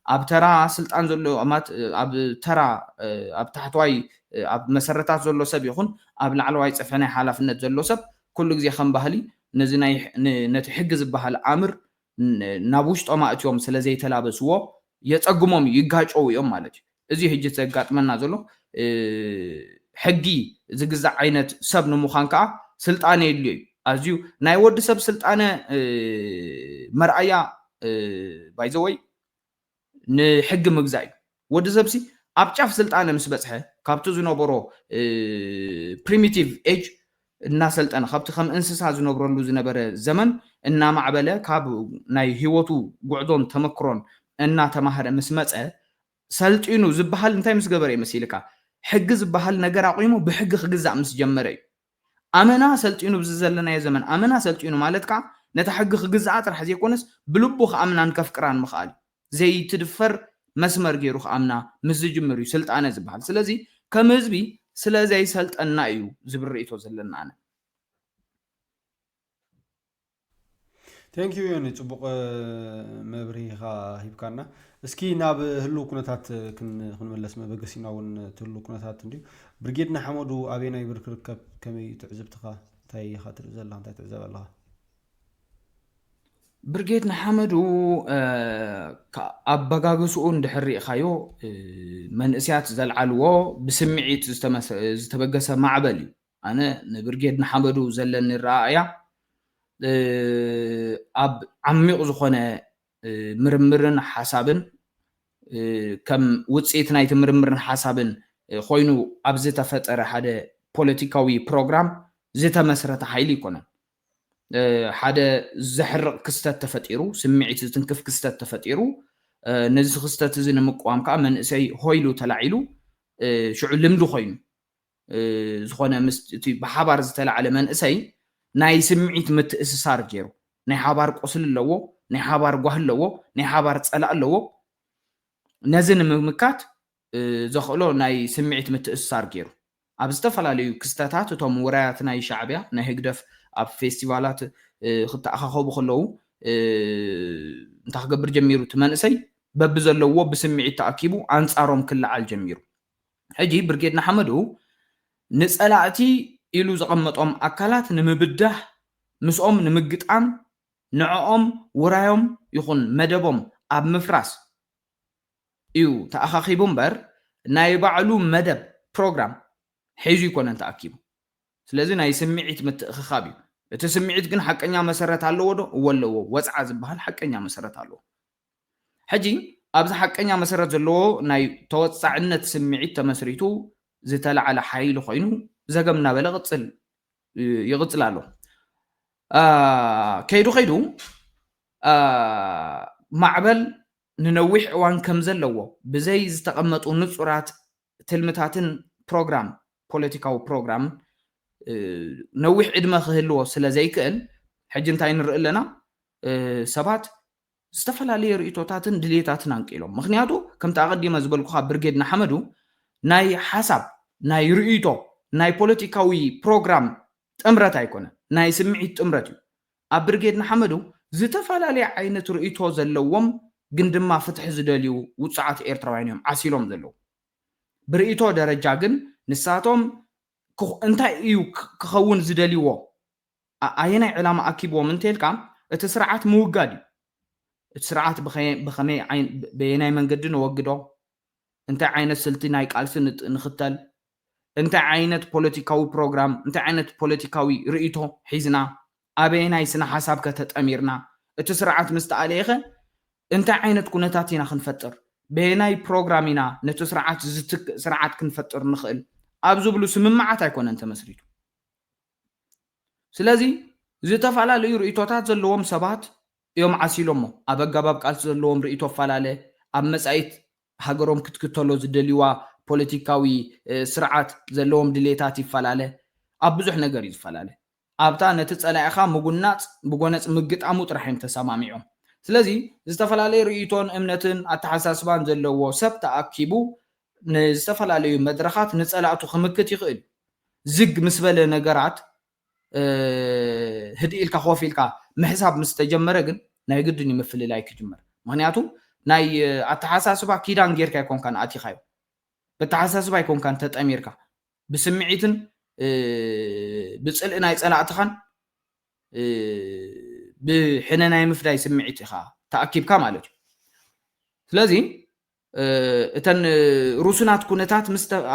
ኣብ ተራ ስልጣን ዘሎ፣ ማት-፣ ኣብ ተራ፣ እ፣ ኣብ ታሕተዋይ፣ እ፣ ኣብ መሰረታት ዘሎ ሰብ ይኹን ኣብ ላዕለዋይ ጽፍሒ ናይ ሓላፍነት ዘሎ ሰብ ኩሉ ግዜ ከም ባህሊ ነዚ ናይ፣ ን-፣ ነቲ ሕጊ ዝበሃል ኣምር ን-፣ ናብ ውሽጦም ኣእትዮም ስለ ዘይተላበስዎ የጸግሞም እዩ፣ ይጋጨው እዮም ማለት እዩ። እዚ ሕጂ ዘጋጥመና ዘሎ፣ እ፣ ሕጊ ዝግዛእ ዓይነት ሰብ ንምዃን ከዓ ስልጣነ የድልዮ እዩ። ኣዝዩ ናይ ወዲ ሰብ ስልጣነ፣ እ፣ መርኣያ፣ እ፣ ባይዘወይ ንሕጊ ምግዛእ እዩ። ወዲ ሰብሲ ኣብ ጫፍ ስልጣነ ምስ በፅሐ ካብቲ ዝነበሮ primitive age እናሰልጠነ ካብቲ ከም እንስሳ ዝነብረሉ ዝነበረ ዘመን እናማዕበለ ካብ ናይ ህይወቱ ጉዕዞን ተመክሮን እናተማህረ ምስ መፀ ሰልጢኑ ዝበሃል እንታይ ምስ ገበረ እዩ መሲልካ? ሕጊ ዝበሃል ነገር ኣቑሙ ብሕጊ ክግዛእ ምስ ጀመረ እዩ። ኣመና ሰልጢኑ ብዚ ዘለናዮ ዘመን ኣመና ሰልጢኑ ማለት ከዓ ነታ ሕጊ ክግዛኣ ጥራሕ ዘይኮነስ ብልቡ ክኣምናን ከፍቅራን ምኽኣል እዩ። ዘይትድፈር መስመር ገይሩ ክኣምና ምስ ዝጅምር እዩ ስልጣነ ዝበሃል። ስለዚ ከም ህዝቢ ስለ ዘይሰልጠና እዩ ዝብል ርእይቶ ዘለና ኣነ። Thank you ዮኒ፣ ፅቡቅ መብርሂኻ ሂብካና። እስኪ ናብ ህልው ኩነታት ክንመለስ መበገሲና እውን እቲ ህልው ኩነታት እንድዩ። ብርጌድ ንሓመዱ ኣበየናይ ብርኪ ይርከብ? ከመይ እዩ ትዕዝብትኻ? እንታይ ኢኻ ትርኢ ዘለኻ? እንታይ ትዕዘብ ኣለኻ? ብርጌድ ንሓመዱ ኣበጋግስኡ እንድሕር ሪእኻዮ መንእስያት ዘልዓልዎ ብስምዒት ዝተበገሰ ማዕበል እዩ። ኣነ ንብርጌድ ንሓመዱ ዘለኒ ረኣእያ ኣብ ዓሚቕ ዝኾነ ምርምርን ሓሳብን ከም ውፅኢት ናይቲ ምርምርን ሓሳብን ኮይኑ ኣብ ዝተፈጠረ ሓደ ፖለቲካዊ ፕሮግራም ዝተመስረተ ሓይሊ ኣይኮነን። ሓደ ዘሕርቕ ክስተት ተፈጢሩ፣ ስምዒት ዝትንክፍ ክስተት ተፈጢሩ፣ ነዚ ክስተት እዚ ንምቅዋም ከዓ መንእሰይ ሆይሉ ተላዒሉ ሽዑ ልምዲ ኮይኑ ዝኾነ ምስ እቲ ብሓባር ዝተላዕለ መንእሰይ ናይ ስምዒት ምትእስሳር ገይሩ ናይ ሓባር ቁስሊ ኣለዎ፣ ናይ ሓባር ጓህ ኣለዎ፣ ናይ ሓባር ፀላእ ኣለዎ። ነዚ ንምምካት ዘኽእሎ ናይ ስምዒት ምትእስሳር ገይሩ ኣብ ዝተፈላለዩ ክስተታት እቶም ውራያት ናይ ሻዕብያ ናይ ህግደፍ ኣብ ፌስቲቫላት ክተኣኻኸቡ ከለዉ እንታይ ክገብር ጀሚሩ? እቲ መንእሰይ በብዘለዎ ብስምዒት ተኣኪቡ ኣንፃሮም ክለዓል ጀሚሩ። ሕጂ ብርጌድ ንሓመዱ ንፀላእቲ ኢሉ ዘቐመጦም ኣካላት ንምብዳህ ምስኦም ንምግጣም ንዕኦም ውራዮም ይኹን መደቦም ኣብ ምፍራስ እዩ ተኣኻኺቡ እምበር ናይ ባዕሉ መደብ ፕሮግራም ሒዙ ኣይኮነን ተኣኪቡ። ስለዚ ናይ ስምዒት ምትእኽኻብ እዩ። እቲ ስምዒት ግን ሓቀኛ መሰረት ኣለዎ ዶ? እወ ኣለዎ። ወፅዓ ዝበሃል ሓቀኛ መሰረት ኣለዎ። ሕጂ ኣብዚ ሓቀኛ መሰረት ዘለዎ ናይ ተወፃዕነት ስምዒት ተመስሪቱ ዝተላዕለ ሓይሊ ኮይኑ ዘገም እናበለ ቅፅል ይቕፅል ኣሎ። ከይዱ ከይዱ ማዕበል ንነዊሕ እዋን ከም ዘለዎ ብዘይ ዝተቐመጡ ንፁራት ትልምታትን ፕሮግራም ፖለቲካዊ ፕሮግራም ነዊሕ ዕድመ ክህልዎ ስለ ዘይክእል ሕጂ እንታይ ንርኢ ኣለና? ሰባት ዝተፈላለየ ርእይቶታትን ድሌታትን ኣንቂሎም። ምክንያቱ ከምቲ ኣቐዲመ ዝበልኩኻ ብርጌድ ንሓመዱ ናይ ሓሳብ ናይ ርእይቶ ናይ ፖለቲካዊ ፕሮግራም ጥምረት ኣይኮነ ናይ ስምዒት ጥምረት እዩ። ኣብ ብርጌድ ንሓመዱ ዝተፈላለየ ዓይነት ርእይቶ ዘለዎም ግን ድማ ፍትሒ ዝደልዩ ውፁዓት ኤርትራውያን እዮም ዓሲሎም ዘለዉ። ብርእይቶ ደረጃ ግን ንሳቶም እንታይ እዩ ክኸውን ዝደልይዎ ኣየናይ ዕላማ ኣኪብዎም እንተልካ እቲ ስርዓት ምውጋድ እዩ። እቲ ስርዓት ብየናይ መንገዲ ነወግዶ፣ እንታይ ዓይነት ስልቲ ናይ ቃልሲ ንኽተል፣ እንታይ ዓይነት ፖለቲካዊ ፕሮግራም፣ እንታይ ዓይነት ፖለቲካዊ ርእይቶ ሒዝና፣ ኣበየናይ ስነ ሓሳብ ከተጠሚርና፣ እቲ ስርዓት ምስ ተኣለየኸ እንታይ ዓይነት ኩነታት ኢና ክንፈጥር፣ በየናይ ፕሮግራም ኢና ነቲ ስርዓት ዝትክእ ስርዓት ክንፈጥር ንኽእል ኣብ ዝብሉ ስምምዓት ኣይኮነን ተመስሪቱ። ስለዚ ዝተፈላለዩ ርእይቶታት ዘለዎም ሰባት እዮም ዓሲሎሞ። ኣብ ኣገባብ ቃልሲ ዘለዎም ርእይቶ ፈላለ፣ ኣብ መጻኢት ሃገሮም ክትክተሎ ዝደልይዋ ፖለቲካዊ ስርዓት ዘለዎም ድሌታት ይፈላለ። ኣብ ብዙሕ ነገር እዩ ዝፈላለ። ኣብታ ነቲ ጸላኢኻ ምጉናጽ ብጎነጽ ምግጣሙ ጥራሕ እዮም ተሰማሚዖም። ስለዚ ዝተፈላለየ ርእይቶን እምነትን ኣተሓሳስባን ዘለዎ ሰብ ተኣኪቡ ንዝተፈላለዩ መድረኻት ንጸላእቱ ክምክት ይኽእል። ዝግ ምስ በለ ነገራት ህድእ ኢልካ ኮፍ ኢልካ ምሕሳብ ምስ ተጀመረ ግን ናይ ግድን እዩ ምፍልላይ ክጅመር። ምክንያቱ ናይ ኣተሓሳስባ ኪዳን ጌርካ ኣይኮንካን ኣቲኻዮ። ብኣተሓሳስባ ኣይኮንካን ተጠሚርካ። ብስምዒትን ብፅልኢ ናይ ፀላእትኻን ብሕነ ናይ ምፍዳይ ስምዒት ኢኻ ተኣኪብካ ማለት እዩ። ስለዚ እተን ሩሱናት ኩነታት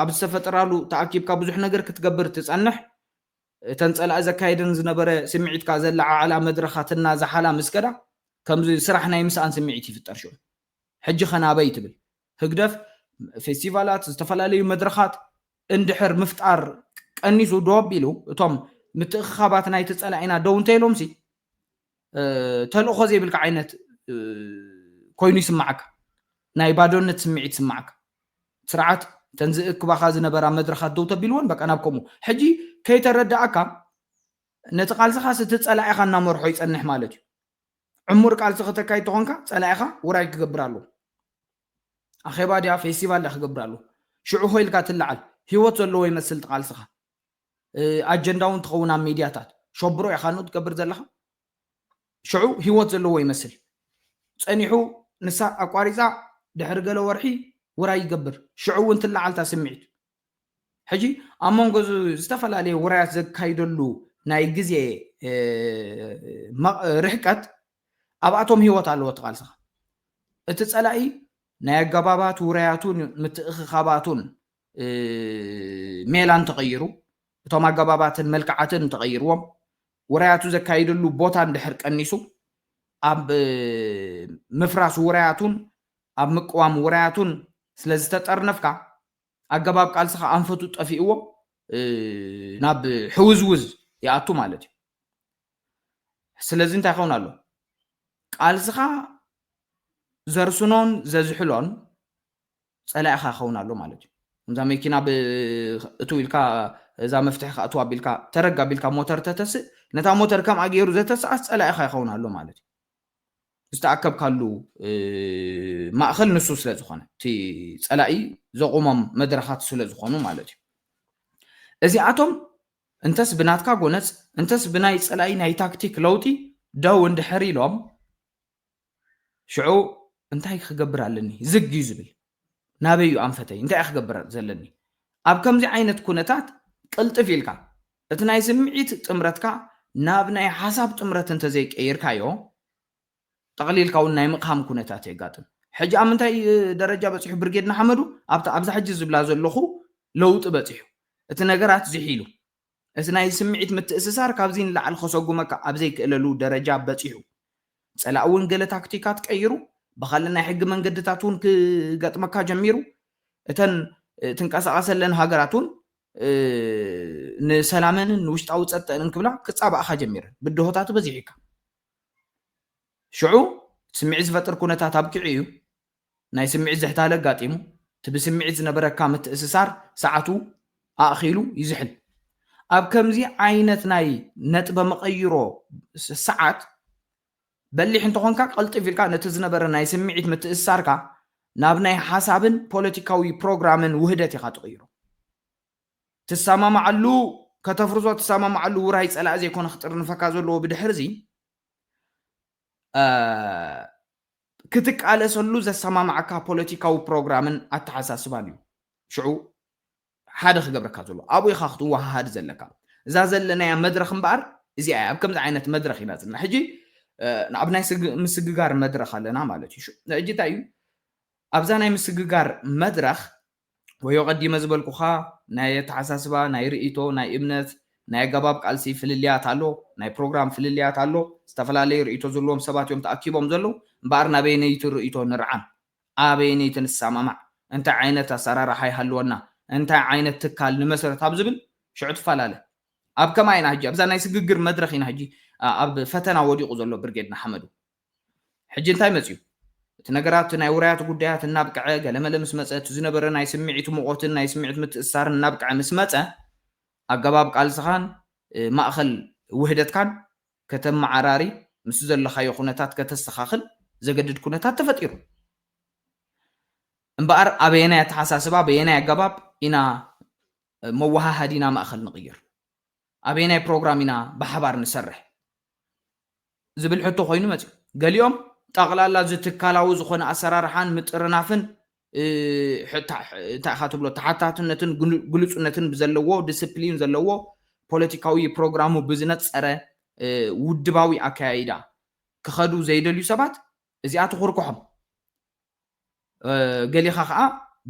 ኣብ ዝተፈጠራሉ ተኣኪብካ ብዙሕ ነገር ክትገብር ትፀንሕ። እተን ፀላኢ ዘካየደን ዝነበረ ስምዒትካ ዘለዓዓላ መድረኻት እናዘሓላ ምስ ከዳ ከምዚ ስራሕ ናይ ምስኣን ስምዒት ይፍጠር ሽዑ። ሕጂ ኸ ናበይ ትብል? ህግደፍ ፌስቲቫላት፣ ዝተፈላለዩ መድረኻት እንድሕር ምፍጣር ቀኒሱ ደው ኣቢሉ፣ እቶም ምትእኽኻባት ናይቲ ጸላኢና ደው እንተኢሎምሲ፣ እ፣ ተልእኾ ዘይብልካ ዓይነት፣ እ፣ ኮይኑ ይስምዓካ። ናይ ባዶነት ስምዒት ይስምዓካ። ስርዓት እተን ዝእክባኻ ዝነበራ መድረኻት ደው ተቢልወን፣ በቃ ናብ ከምኡ። ሕጂ ከይተረዳእካ ነቲ ቃልስኻስ እቲ ጸላኢኻ እናመርሖ ይጸንሕ ማለት እዩ። ዕሙር ቃልሲ ከተካይድ ተኾንካ ጸላኢኻ ውራይ ክገብር ኣለዎ። ኣኼባ ድያ ፌስቲቫል ድያ ክገብር ኣለዎ። ሽዑ ኾ ኢልካ ትለዓል። ህይወት ዘለዎ ይመስል እቲ ቃልስኻ። እ፣ ኣጀንዳ እውን ትኸውን ኣብ ሚድያታት። ሸብሮ ኢኻ ንኡ ትገብር ዘለኻ። ሽዑ ህይወት ዘለዎ ይመስል። ጸኒሑ ንሳ ኣቋሪጻ ድሕሪ ገለ ወርሒ ውራይ ይገብር። ሽዑ እውን ትለዓልታ ስምዒት። ሕጂ ኣብ መንጎ ዝ-፣ ዝተፈላለየ ውራያት ዘካይደሉ ናይ ግዜ፣ እ፣ መ-፣ ርሕቀት ኣብኣቶም ህይወት ኣለዎ እቲ ቃልስኻ። እቲ ጸላኢ ናይ ኣገባባት ውራያቱን ምትእኽኻባቱን፣ እ፣ ሜላን ተቐይሩ፣ እቶም ኣገባባትን መልክዓትን ተቐይርዎም፣ ውራያቱ ዘካይደሉ ቦታ እንድሕር ቀኒሱ፣ ኣብ፣ እ፣ ምፍራስ ውራያቱን ኣብ ምቅዋም ውራያቱን ስለ ዝተጠርነፍካ፣ ኣገባብ ቃልስኻ ኣንፈቱ ጠፊእዎ፣ እ፣ ናብ ሕውዝውዝ ይኣቱ ማለት እዩ። ስለዚ እንታይ ይኸውን ኣሎ? ቃልስኻ ዘርስኖን ዘዝሕሎን ጸላኢኻ ይኸውን ኣሎ ማለት እዩ። ከምዛ መኪና ብ-፣ እትው ኢልካ፣ እዛ መፍትሒ ከኣ እትው ኣቢልካ፣ ተረግ ኣቢልካ ሞተር ተተስእ፣ ነታ ሞተር ከምኣ ገይሩ ዘተስኣስ ጸላኢኻ ይኸውን ኣሎ ማለት እዩ። ዝተኣከብካሉ፣ እ፣ ማእኸል ንሱ ስለ ዝኾነ፣ እቲ ጸላኢ ዘቑሞም መድረኻት ስለ ዝኾኑ ማለት እዩ። እዚኣቶም እንተስ ብናትካ ጎነጽ፣ እንተስ ብናይ ጸላኢ ናይ ታክቲክ ለውጢ ደው እንድሕር ኢሎም፣ ሽዑ እንታይ ክገብር ኣለኒ? ዝግ እዩ ዝብል። ናበይ እዩ ኣንፈተይ? እንታይ እየ ክገብር ዘለኒ? ኣብ ከምዚ ዓይነት ኩነታት ቅልጥፍ ኢልካ እቲ ናይ ስምዒት ጥምረትካ ናብ ናይ ሓሳብ ጥምረት እንተዘይቀይርካዮ፣ ጠቕሊልካ እውን ናይ ምቕሃም ኩነታት የጋጥም። ሕጂ ኣብ ምንታይ ደረጃ በጺሑ ብርጌድ ንሓመዱ? ኣብታ፣ ኣብዛ ሕጂ ዝብላ ዘለኹ ለውጢ በጺሑ። እቲ ነገራት ዝሒሉ። እቲ ናይ ስምዒት ምትእስሳር ካብዚ ንላዕሊ ከሰጉመካ ኣብ ዘይክእለሉ ደረጃ በጺሑ። ጸላኢ እውን ገለ ታክቲካት ቀይሩ፣ ብኻልእ ናይ ሕጊ መንገድታት እውን ክገጥመካ ጀሚሩ። እተን፣ እ፣ ትንቀሳቐሰለን ሃገራት እውን፣ እ፣ ንሰላመንን ንውሽጣዊ ጸጥተንን ክብላ ክጻባእኻ ጀሚረን። ብድሆታት በዚሑካ። ሽዑ ስምዒት ዝፈጥር ኩነታት ኣብቂዑ እዩ። ናይ ስምዒት ዝሕታለ ኣጋጢሙ፣ እቲ ብስምዒት ዝነበረካ ምትእስሳር ሰዓቱ ኣእኺሉ ይዝሕል። ኣብ ከምዚ ዓይነት ናይ ነጥበ መቐይሮ ስ-፣ ሰዓት በሊሕ እንተኾንካ፣ ቀልጥፍ ኢልካ ነቲ ዝነበረ ናይ ስምዒት ምትእስሳርካ ናብ ናይ ሓሳብን ፖለቲካዊ ፕሮግራምን ውህደት ኢኻ ትቕይሮ። ትሰማማዓሉ፣ ከተፍርሶ ትሰማማዓሉ ውራይ ጸላኢ ዘይኮነ ክጥርንፈካ ዘለዎ ብድሕርዚ፣ እ፣ ክትቃለሰሉ ዘሰማማዓካ ፖለቲካዊ ፕሮግራምን ኣተሓሳስባን እዩ። ሽዑ ሓደ ክገብረካ ዘሎ፣ ኣብኡ ኢኻ ክትወሃሃድ ዘለካ። እዛ ዘለናያ መድረኽ እምበኣር እዚኣ እያ። ኣብ ከምዚ ዓይነት መድረኽ ኢና ዘለና። ሕጂ፣ እ፣ ኣብ ናይ ስግ-፣ ምስግጋር መድረኽ ኣለና ማለት እዩ። ሽዑ፣ ሕጂ እንታይ እዩ? ኣብዛ ናይ ምስግጋር መድረኽ፣ ወዮ ቀዲመ ዝበልኩኻ ናይ ኣተሓሳስባ፣ ናይ ርእይቶ፣ ናይ እምነት፣ ናይ ኣገባብ ቃልሲ ፍልልያት ኣሎ፣ ናይ ፕሮግራም ፍልልያት ኣሎ። ዝተፈላለዩ ርእይቶ ዘለዎም ሰባት እዮም ተኣኪቦም ዘለዉ። እምበኣር ናበየነይቲ ርእይቶ ንርዓም? ኣበየነይቲ ንሰማማዕ? እንታይ ዓይነት ኣሰራርሓ ይሃልወና? እንታይ ዓይነት ትካል ንመስረት ኣብ ዝብል ሽዑ ትፈላለ። ኣብ ከማይ ኢና ሕጂ፣ ኣብዛ ናይ ስግግር መድረኽ ኢና ሕጂ፣ ኣ-፣ ኣብ ፈተና ወዲቑ ዘሎ ብርጌድ ንሓመዱ። ሕጂ እንታይ መጽዩ? እቲ ነገራት፣ ናይ ውራያት ጉዳያት እናብቅዐ፣ ገለመለ ምስ መጸ፣ እቲ ዝነበረ ናይ ስምዒት ሙቐትን ናይ ስምዒት ምትእስሳርን እናብቅዐ ምስ መጸ፣ ኣገባብ ቃልስኻን፣ እ፣ ማእኸል ውህደትካን ከተመዓራሪ፣ ምስ ዘለኻዮ ኩነታት ከተስተኻኽል ዘገድድ ኩነታት ተፈጢሩ። እምበኣር ኣበየናይ ኣተሓሳስባ፣ በየናይ ኣገባብ ኢና፣ እ፣ መወሃሃዲና ማእኸል ንቕይር? ኣበየናይ ፕሮግራም ኢና ብሓባር ንሰርሕ ዝብል ሕቶ ኮይኑ መፅዩ። ገሊኦም ጠቕላላ እዚ ትካላዊ ዝኾነ ኣሰራርሓን ምጥርናፍን፣ እ፣ ሕታ-፣ እንታይ ኢኻ ትብሎ፣ ተሓታትነትን ግሉ-፣ ግሉፅነትን ብዘለዎ፣ ዲስፕሊን ዘለዎ፣ ፖለቲካዊ ፕሮግራሙ ብዝነፀረ፣ እ፣ ውድባዊ ኣከያይዳ ክኸዱ ዘይደልዩ ሰባት እዚኣ ትኹርኩሖም። እ፣ ገሊኻ ኸዓ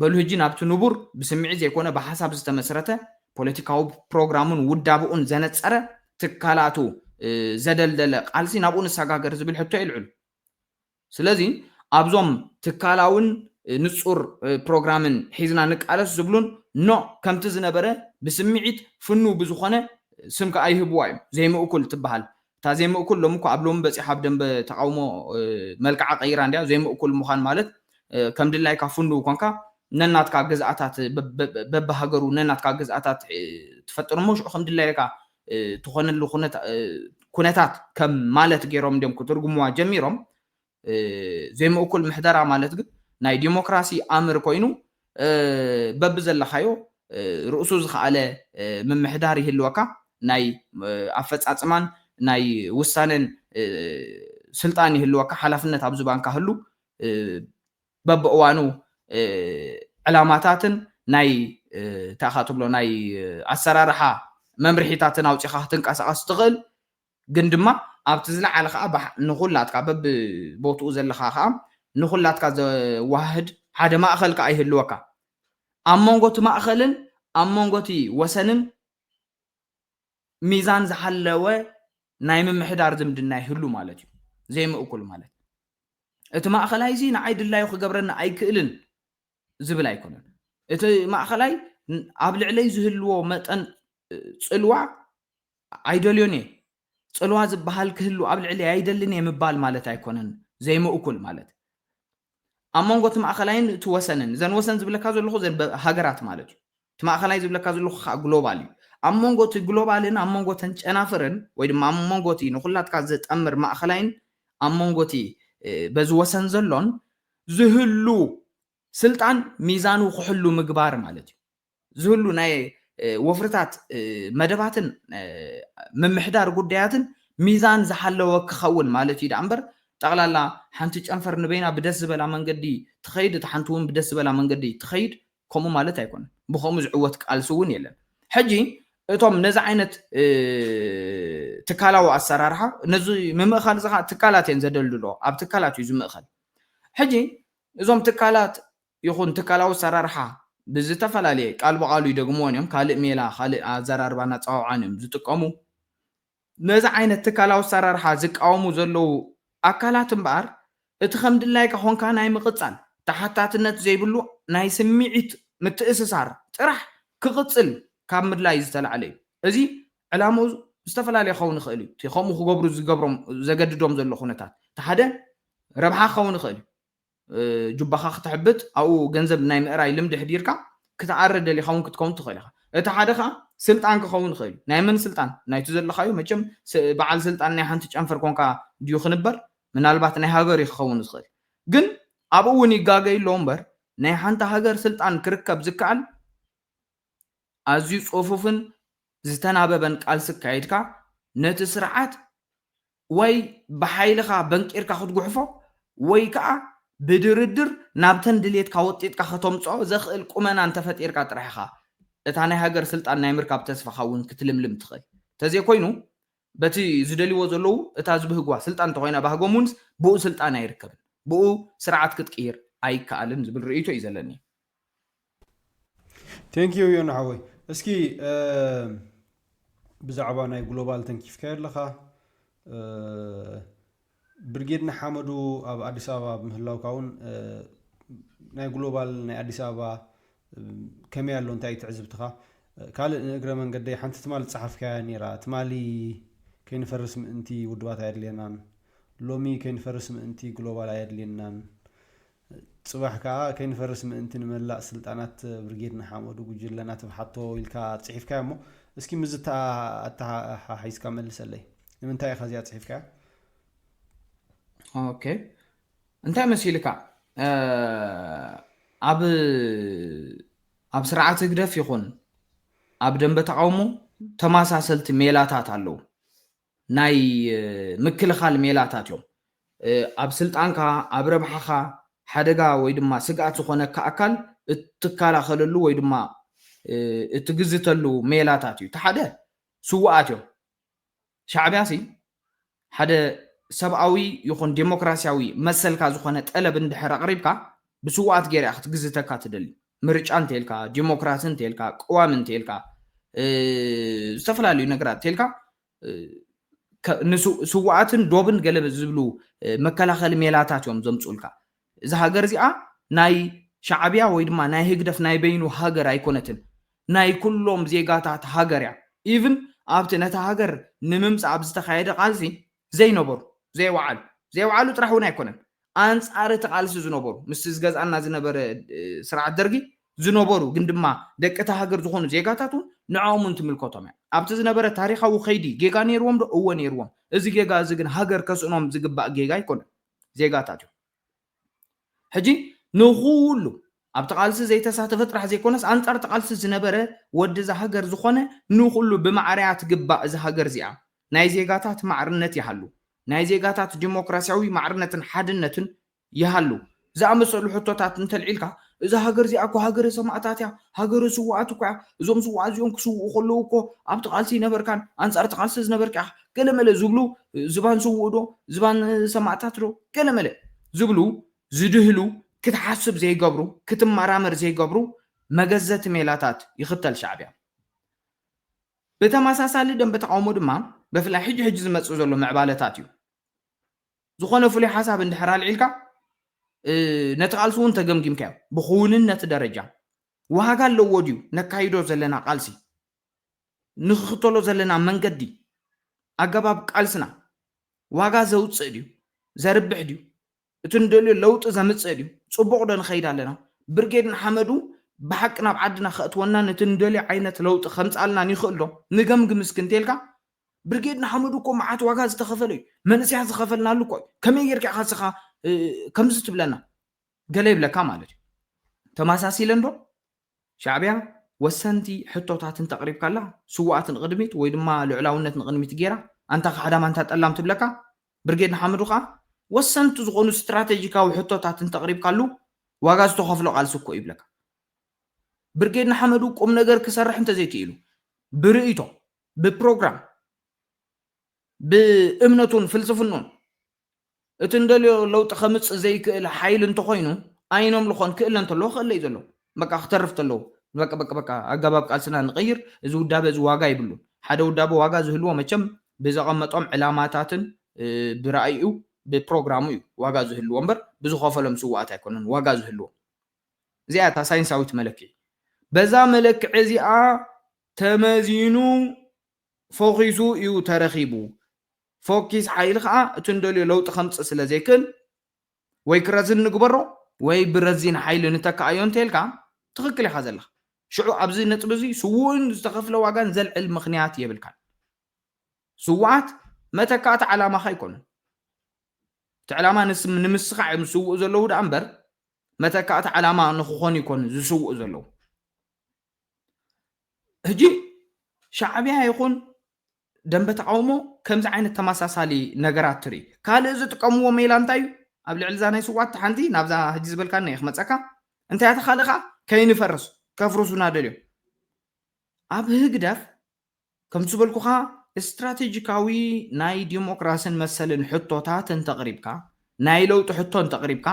በሉ ህጂ ናብቲ ንቡር ብስምዒት ዘይኮነ ብሓሳብ ዝተመስረተ ፖለቲካዊ ፕሮግራሙን ውዳብኡን ዘነጸረ ትካላቱ፣ እ፣ ዘደልደለ ቃልሲ ናብኡ ንሰጋገር ዝብል ሕቶ የልዕሉ። ስለዚ ኣብዞም ትካላውን ንፁር ፕሮግራምን ሒዝና ንቃለስ ዝብሉን ኖ ከምቲ ዝነበረ ብስምዒት ፍኑ ብዝኾነ ስም ከዓ ይህብዋ እዮም። ዘይምእኩል ትበሃል እታ ዘይምእኩል ሎሚ እኮ ኣብ ሎሚ በፂሓ ኣብ ደንበ ተቃውሞ መልክዓ ቀይራ እንዲያ። ዘይምእኩል ምዃን ማለት ከም ድላይካ ፍኑ ኮንካ ነናትካ ግዝኣታት በብሃገሩ ነናትካ ግዝኣታት ትፈጥር እሞ ሽዑ ከም ድላይካ ትኾነሉ ኩነታት ከም ማለት ገይሮም እንዲዮም ክትርጉምዋ ጀሚሮም። ዘይምእኩል ምሕደራ ማለት ግን ናይ ዲሞክራሲ ኣምር ኮይኑ በብዘለኻዮ ርእሱ ዝኸኣለ ምምሕዳር ይህልወካ። ናይ ኣፈፃፅማን ናይ ውሳነን ስልጣን ይህልወካ። ሓላፍነት ኣብ ዝባንካ ህሉ በብእዋኑ ዕላማታትን ናይ ታኻ ትብሎ ናይ ኣሰራርሓ መምርሒታትን ኣውፂኻ ክትንቀሳቐስ ትኽእል። ግን ድማ ኣብቲ ዝለዓለ ከዓ ንኩላትካ በብቦትኡ ዘለካ ከዓ ንኩላትካ ዘዋህድ ሓደ ማእኸል ከዓ ይህልወካ። ኣብ መንጎ እቲ ማእኸልን ኣብ መንጎ እቲ ወሰንን ሚዛን ዝሓለወ ናይ ምምሕዳር ዝምድና ይህሉ ማለት እዩ። ዘይምእኩል ማለት እቲ ማእኸላይ እዚ ንዓይ ድላዩ ክገብረኒ ኣይክእልን ዝብል ኣይኮነን። እቲ ማእኸላይ ኣብ ልዕለይ ዝህልዎ መጠን ፅልዋ ኣይደልዮን እየ። ፅልዋ ዝበሃል ክህሉ ኣብ ልዕለይ ኣይደልን እየ ምባል ማለት ኣይኮነን። ዘይምእኩል ማለት ኣብ መንጎ እቲ ማእኸላይን እቲ ወሰንን እዘን ወሰን ዝብለካ ዘለኹ ሃገራት ማለት እዩ። እቲ ማእኸላይ ዝብለካ ዘለኹ ከዓ ግሎባል እዩ። ኣብ መንጎ እቲ ግሎባልን ኣብ መንጎ ተን ጨናፍርን ወይ ድማ ኣብ መንጎ እቲ ንኩላትካ ዝጠምር ማእኸላይን ኣብ መንጎ እቲ በዚ ወሰን ዘሎን ዝህሉ ስልጣን ሚዛኑ ክሕሉ ምግባር ማለት እዩ። ዝህሉ ናይ ወፍርታት መደባትን ምምሕዳር ጉዳያትን ሚዛን ዝሓለወ ክኸውን ማለት እዩ። ደኣ እምበር ጠቕላላ ሓንቲ ጨንፈር ንበይና ብደስ ዝበላ መንገዲ ትኸይድ፣ እቲ ሓንቲ እውን ብደስ ዝበላ መንገዲ ትኸይድ ከምኡ ማለት ኣይኮነን። ብከምኡ ዝዕወት ቃልሲ እውን የለን። ሕጂ እቶም ነዚ ዓይነት ትካላዊ ኣሰራርሓ ነዚ ምምእኻል እዚ ከዓ ትካላት እየን ዘደልድሎ ኣብ ትካላት እዩ ዝምእኸል። ሕጂ እዞም ትካላት ይኹን ትካላዊ ኣሰራርሓ ብዝተፈላለየ ቃል ብቃሉ ይደግምዎን እዮም። ካልእ ሜላ ካልእ ኣዘራርባን ኣፀዋውዓን እዮም ዝጥቀሙ። ነዚ ዓይነት ትካላዊ ኣሰራርሓ ዝቃወሙ ዘለዉ ኣካላት እምበኣር እቲ ከም ድላይካ ኮንካ ናይ ምቕፃል ተሓታትነት ዘይብሉ ናይ ስምዒት ምትእስሳር ጥራሕ ክቕፅል ካብ ምድላይ ዝተላዕለ እዩ። እዚ ዕላምኡ ዝተፈላለየ ክኸውን ይኽእል እዩ። እቲ ከምኡ ክገብሩ ዝገብሮም ዘገድዶም ዘሎ ኩነታት እቲ ሓደ ረብሓ ክኸውን ይኽእል እዩ። ጁባኻ ክትሕብጥ ኣብኡ ገንዘብ ናይ ምእራይ ልምዲ ሕዲርካ ክትኣረ ደሊኻ እውን ክትከውን ትኽእል ኢኻ። እቲ ሓደ ከዓ ስልጣን ክኸውን ይኽእል እዩ። ናይ መን ስልጣን? ናይቲ ዘለኻዮ መቸም በዓል ስልጣን ናይ ሓንቲ ጨንፈር ኮንካ ድዩ ክንበር? ምናልባት ናይ ሃገር እዩ ክኸውን ዝኽእል። ግን ኣብኡ እውን ይጋገይ ኣሎ እምበር ናይ ሓንቲ ሃገር ስልጣን ክርከብ ዝከኣል ኣዝዩ ጽፉፍን ዝተናበበን ቃልሲ ኣካይድካ ነቲ ስርዓት ወይ ብሓይልኻ በንቂርካ ክትጉሕፎ ወይ ከዓ ብድርድር ናብተን ድሌትካ ወጢጥካ ከተምፅኦ ዘኽእል ቁመና እንተፈጢርካ ጥራሕ ኢኻ እታ ናይ ሃገር ስልጣን ናይ ምርካብ ተስፋኻ እውን ክትልምልም ትኽእል። ተዘይኮይኑ በቲ ዝደልይዎ ዘለዉ እታ ዝብህግዋ ስልጣን እንተኾይና ባህጎም እውንስ ብኡ ስልጣን ኣይርከብን፣ ብኡ ስርዓት ክትቅይር ኣይከኣልን ዝብል ርእይቶ እዩ ዘለኒ። ቴንኪዩ ዮና ሓወይ። እስኪ ብዛዕባ ናይ ግሎባል ተንኪፍካዮ ኣለኻ። ብርጌድ ንሓመዱ ኣብ ኣዲስ ኣበባ ብምህላውካ እውን ናይ ግሎባል ናይ ኣዲስ ኣበባ ከመይ ኣሎ እንታይ ትዕዝብትኻ? ካልእ ንእግረ መንገደይ ሓንቲ ትማሊ ዝፀሓፍካያ ነይራ። ትማሊ ከይንፈርስ ምእንቲ ውድባት ኣየድልየናን፣ ሎሚ ከይንፈርስ ምእንቲ ግሎባል ኣየድልየናን፣ ፅባሕ ከዓ ከይንፈርስ ምእንቲ ንመላእ ስልጣናት ብርጌድ ንሓመዱ ጉጅለና ትብሓቶ ኢልካ ፅሒፍካዮ እሞ እስኪ ምስዚ ኣተሓሒዝካ መልሰለይ። ንምንታይ ኢኻ እዚኣ ፅሒፍካያ? ኦኬ እንታይ መሲልካ ኣብ ኣብ ስርዓት ህግደፍ ይኹን ኣብ ደንበ ተቃውሞ ተመሳሰልቲ ሜላታት ኣለዉ። ናይ ምክልኻል ሜላታት እዮም። ኣብ ስልጣንካ ኣብ ረብሓኻ ሓደጋ ወይ ድማ ስግኣት ዝኾነካ ኣካል እትከላኸለሉ ወይ ድማ እትግዝተሉ ሜላታት እዩ። እቲ ሓደ ስውኣት እዮም። ሻዕብያ ሲ ሓደ ሰብኣዊ ይኹን ዴሞክራሲያዊ መሰልካ ዝኾነ ጠለብ እንድሕር ኣቕሪብካ ብስውኣት ገይራ ክትግዝተካ ትደሊ። ምርጫ እንተልካ፣ ዴሞክራሲ እንተልካ፣ ቅዋም እንተልካ፣ ዝተፈላለዩ ነገራት እንተልካ ስውኣትን ዶብን ገለ ዝብሉ መከላኸሊ ሜላታት እዮም ዘምፅኡልካ። እዛ ሃገር እዚኣ ናይ ሻዕብያ ወይ ድማ ናይ ህግደፍ ናይ በይኑ ሃገር ኣይኮነትን። ናይ ኩሎም ዜጋታት ሃገር እያ። ኢቭን ኣብቲ ነታ ሃገር ንምምጻእ ኣብ ዝተኻየደ ቃልሲ ዘይነበሩ፣ ዘይወዓሉ፣ ዘይወዓሉ ጥራሕ እውን ኣይኮነን። ኣንጻር እቲ ቃልሲ ዝነበሩ፣ ምስቲ ዝገዝኣና ዝነበረ፣ እ፣ ስርዓት ደርጊ ዝነበሩ፣ ግን ድማ ደቂ እታ ሃገር ዝኾኑ ዜጋታት እውን ንዕኦም እውን ትምልከቶም እያ። ኣብቲ ዝነበረ ታሪኻዊ ከይዲ ጌጋ ነይርዎም ዶ? እወ ነይርዎም። እዚ ጌጋ እዚ ግን ሃገር ከስእኖም ዝግባእ ጌጋ ኣይኮነን። ዜጋታት እዮም። ሕጂ ንኹሉ ኣብቲ ቃልሲ ዘይተሳተፈ ጥራሕ ዘይኮነስ ኣንጻር እቲ ቃልሲ ዝነበረ ወዲ እዛ ሃገር ዝኾነ ንኹሉ ብማዕረያ ትግባእ እዛ ሃገር እዚኣ። ናይ ዜጋታት ማዕርነት ይሃሉ። ናይ ዜጋታት ዲሞክራሲያዊ ማዕርነትን ሓድነትን ይሃሉ። ዝኣመሰሉ ሕቶታት እንተልዒልካ፣ እዛ ሃገር እዚኣ እኮ ሃገረ ሰማእታት እያ፣ ሃገረ ስውኣት እኮ እያ፣ እዞም ስውኣት እዚኦም ክስውኡ ከለዉ እኮ ኣብቲ ቃልሲ ይነበርካን ኣንጻር እቲ ቃልሲ ዝነበርካ ኢኻ፣ ገለመለ ዝብሉ፣ ዝባን ስውእ ዶ፣ ዝባን ሰማእታት ዶ፣ ገለመለ ዝብሉ፣ ዝድህሉ፣ ክትሓስብ ዘይገብሩ፣ ክትመራመር ዘይገብሩ መገዘቲ ሜላታት ይኽተል ሻዕብያ። ብተመሳሳሊ ደንበ ተቃውሞ ድማ ብፍላይ ሕጂ ሕጂ ዝመጽእ ዘሎ ምዕባለታት እዩ። ዝኾነ ፍሉይ ሓሳብ እንድሕር ኣልዒልካ፣ እ፣ ነቲ ቃልሲ እውን ተገምጊምካዮ። ብክውንነት ደረጃ ዋጋ ኣለዎ ድዩ ነካይዶ ዘለና ቃልሲ? ንኽኽተሎ ዘለና መንገዲ፣ ኣገባብ ቃልስና ዋጋ ዘውጽእ ድዩ? ዘርብሕ ድዩ? እቲ ንደልዮ ለውጢ ዘምጽእ ድዩ? ጽቡቕ ዶ ንኸይድ ኣለና? ብርጌድ ንሓመዱ ብሓቂ ናብ ዓድና ከእትወናን እቲ ንደልዮ ዓይነት ለውጢ ከምጽኣልናን ይኽእል ዶ? ንገምግም እስኪ እንተልካ፣ ብርጌድ ንሓመዱ እኮ መዓት ዋጋ ዝተኸፈለ እዩ። መንእሰያት ዝኸፈልናሉ እኮ እዩ። ከመይ ጌርካ ኢኻ ንስኻ፣ እ፣ ከምዚ ትብለና? ገለ ይብለካ ማለት እዩ። ተመሳሲለ እንዶ ሻዕብያ ወሰንቲ ሕቶታት እንተቕሪብካላ፣ ስውኣት ንቕድሚት ወይ ድማ ልዑላውነት ንቕድሚት ገይራ፣ ኣንታ ካሕዳም ኣንታ ጠላም ትብለካ። ብርጌድ ንሓመዱ ከኣ ወሰንቲ ዝኾኑ ስትራቴጂካዊ ሕቶታት እንተቕሪብካሉ ዋጋ ዝተኸፍሎ ቃልሲ እኮ ይብለካ። ብርጌድ ንሓመዱ ቁም ነገር ክሰርሕ እንተዘይክኢሉ፣ ብርእይቶ፣ ብፕሮግራም፣ ብእምነቱን ፍልስፍኑን እቲ እንደልዮ ለውጢ ከምጽእ ዘይክእል ሓይሊ እንተኾይኑ ኣይነምልኾን። ክእለ እንተለዎ ክእለ እዩ ዘለዎ። በቃ ክተርፍ ተለዎ በቃ በቃ በቃ ኣገባብ ቃልስና ንቐይር። እዚ ውዳበ እዚ ዋጋ ይብሉን። ሓደ ውዳበ ዋጋ ዝህልዎ መቸም ብዘቐመጦም ዕላማታትን፣ እ፣ ብራእዩ ብፕሮግራሙ እዩ ዋጋ ዝህልዎ እምበር ብዝኸፈሎም ስውኣት ኣይኮነን ዋጋ ዝህልዎ። እዚኣ እታ ሳይንሳዊት መለክዒ። በዛ መለክዒ እዚኣ ተመዚኑ ፎኪሱ እዩ ተረኺቡ። ፎኪስ ሓይሊ ከዓ እቲ እንደልዮ ለውጢ ከምፅእ ስለ ዘይክእል ወይ ክረዝን ንግበሮ ወይ ብረዚን ሓይሊ ንተክኣዮ እንተልካ ትኽክል ኢኻ ዘለኻ። ሽዑ ኣብዚ ነጥቢ እዚ ስውእን ዝተኸፍለ ዋጋን ዘልዕል ምኽንያት የብልካን። ስውኣት መተካእቲ ዓላማኻ ኣይኮኑን። እቲ ዕላማ ንስ-፣ ንምስኻዕ እዮም ዝስውኡ ዘለዉ ደኣ እምበር መተካእቲ ዓላማ ንክኾኑ ይኮኑ ዝስውኡ ዘለዉ። ሕጂ ሻዕብያ ይኹን ደንበ ተቃውሞ ከምዚ ዓይነት ተመሳሳሊ ነገራት ትርኢ። ካልእ ዝጥቀምዎ ሜላ እንታይ እዩ? ኣብ ልዕሊ እዛ ናይ ስውኣት ሓንቲ ናብዛ ሕጂ ዝበልካኒ እየ ክመፀካ። እንታይ እያ ተኻልእኻ? ከይንፈርስ፣ ከፍርሱና ደልዮም። ኣብ ህግደፍ ከም ዝበልኩኻ ስትራቴጂካዊ ናይ ዲሞክራስን መሰልን ሕቶታት እንተቕሪብካ፣ ናይ ለውጢ ሕቶ እንተቕሪብካ፣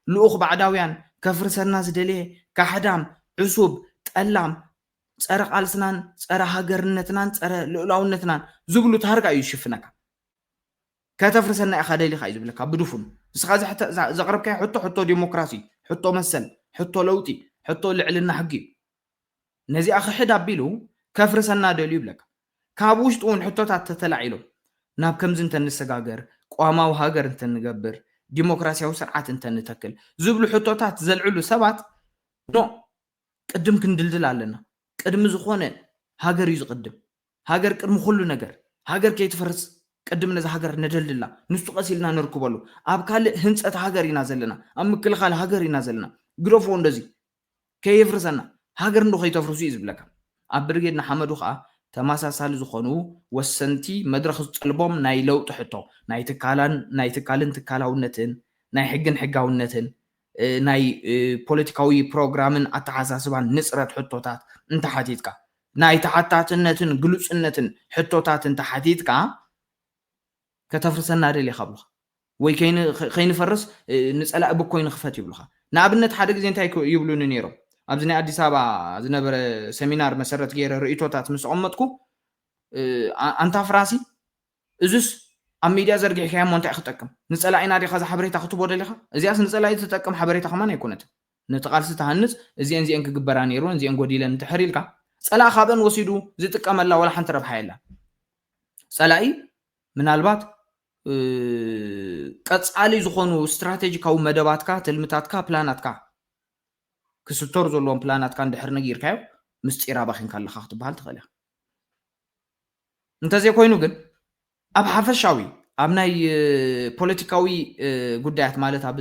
ልኡኽ ባዕዳውያን ከፍርሰና ዝደልየ ካሕዳም፣ ዕሱብ፣ ጠላም፣ ጸረ ቃልስናን ጸረ ሃገርነትናን ጸረ ልኡላውነትናን ዝብሉ ታርጋ እዩ ዝሽፍነካ። ከተፍርሰና ኢኻ ደሊኻ እዩ ዝብለካ ብድፉን። ንስኻ ዘሕተ-፣ ዛ-፣ ዘቕረብካዮ ሕቶ፣ ሕቶ ዲሞክራሲ፣ ሕቶ መሰል፣ ሕቶ ለውጢ፣ ሕቶ ልዕልና ሕጊ እዩ። ነዚኣ ክሕድ ኣቢሉ ከፍርሰና ደልዩ ይብለካ። ካብ ውሽጡ እውን ሕቶታት ተተላዒሎም ናብ ከምዚ እንተንሰጋገር፣ ቅዋማዊ ሃገር እንተንገብር፣ ዲሞክራሲያዊ ስርዓት እንተንተክል ዝብሉ ሕቶታት ዘልዕሉ ሰባት ኖ፣ ቅድም ክንድልድል ኣለና። ቅድሚ ዝኾነ ሃገር እዩ ዝቕድም። ሃገር ቅድሚ ኩሉ ነገር። ሃገር ከይትፈርስ ቅድም ነዛ ሃገር ነደልድላ። ንሱ ቀስ ኢልና ንርክበሉ። ኣብ ካልእ ህንጸት ሃገር ኢና ዘለና። ኣብ ምክልኻል ሃገር ኢና ዘለና። ግደፍዎ እንደዚ። ከየፍርሰና። ሃገር እንዶ ከይተፍርሱ እዩ ዝብለካ። ኣብ ብርጌድ ንሓመዱ ከኣ ተመሳሳሊ ዝኾኑ ወሰንቲ መድረኽ ዝጠልቦም ናይ ለውጢ ሕቶ፣ ናይ ትካላን፣ ናይ ትካልን ትካላውነትን፣ ናይ ሕግን ሕጋውነትን፣ እ፣ ናይ፣ እ፣ ፖለቲካዊ ፕሮግራምን ኣተሓሳስባን ንጽረት ሕቶታት እንተሓቲትካ፣ ናይ ተሓታትነትን ግሉጽነትን ሕቶታት እንተሓቲትካ፣ ከተፍርሰና ደሊኻ ይብሉኻ። ወይ ከይን-፣ ከይንፈርስ፣ እ፣ ንጸላኢ ብኮይኑ ክፈት ይብሉኻ። ንኣብነት ሓደ ግዜ እንታይ ክብ-፣ ይብሉኒ ነይሮም? ኣብዚ ናይ ኣዲስ ኣበባ ዝነበረ ሰሚናር መሰረት ገይረ ርእይቶታት ምስ ኣቐመጥኩ፣ እ፣ ኣ-፣ ኣንታ ፍራሲ፣ እዙስ ኣብ ሚድያ ዘርጊሕካዮ እሞ እንታይ ክጠቅም? ንጸላኢና ዲኻ እዛ ሓበሬታ ክትቦ ደሊኻ? እዚኣስ ንጸላኢ ትጠቅም ሓበሬታ ከማን ኣይኮነትን። ነቲ ቃልሲ ትሃንፅ፣ እዚአን እዚአን ክግበራ ነይሩ፣ እዚአን ጎዲለን እንድሕር ኢልካ፣ ፀላኢ ካብአን ወሲዱ ዝጥቀመላ ዋላ ሓንቲ ረብሓ የላ። ፀላኢ ምናልባት ቀፃሊ ዝኾኑ ስትራቴጂካዊ መደባትካ፣ ትልምታትካ፣ ፕላናትካ፣ ክስተሩ ዘለዎም ፕላናትካ እንድሕር ነጊርካዮ፣ ምስጢር ኣባኺንካ ኣለኻ ክትበሃል ትኽእል ኢኻ። እንተዘይኮይኑ ግን ኣብ ሓፈሻዊ፣ ኣብ ናይ ፖለቲካዊ ጉዳያት፣ ማለት ኣብ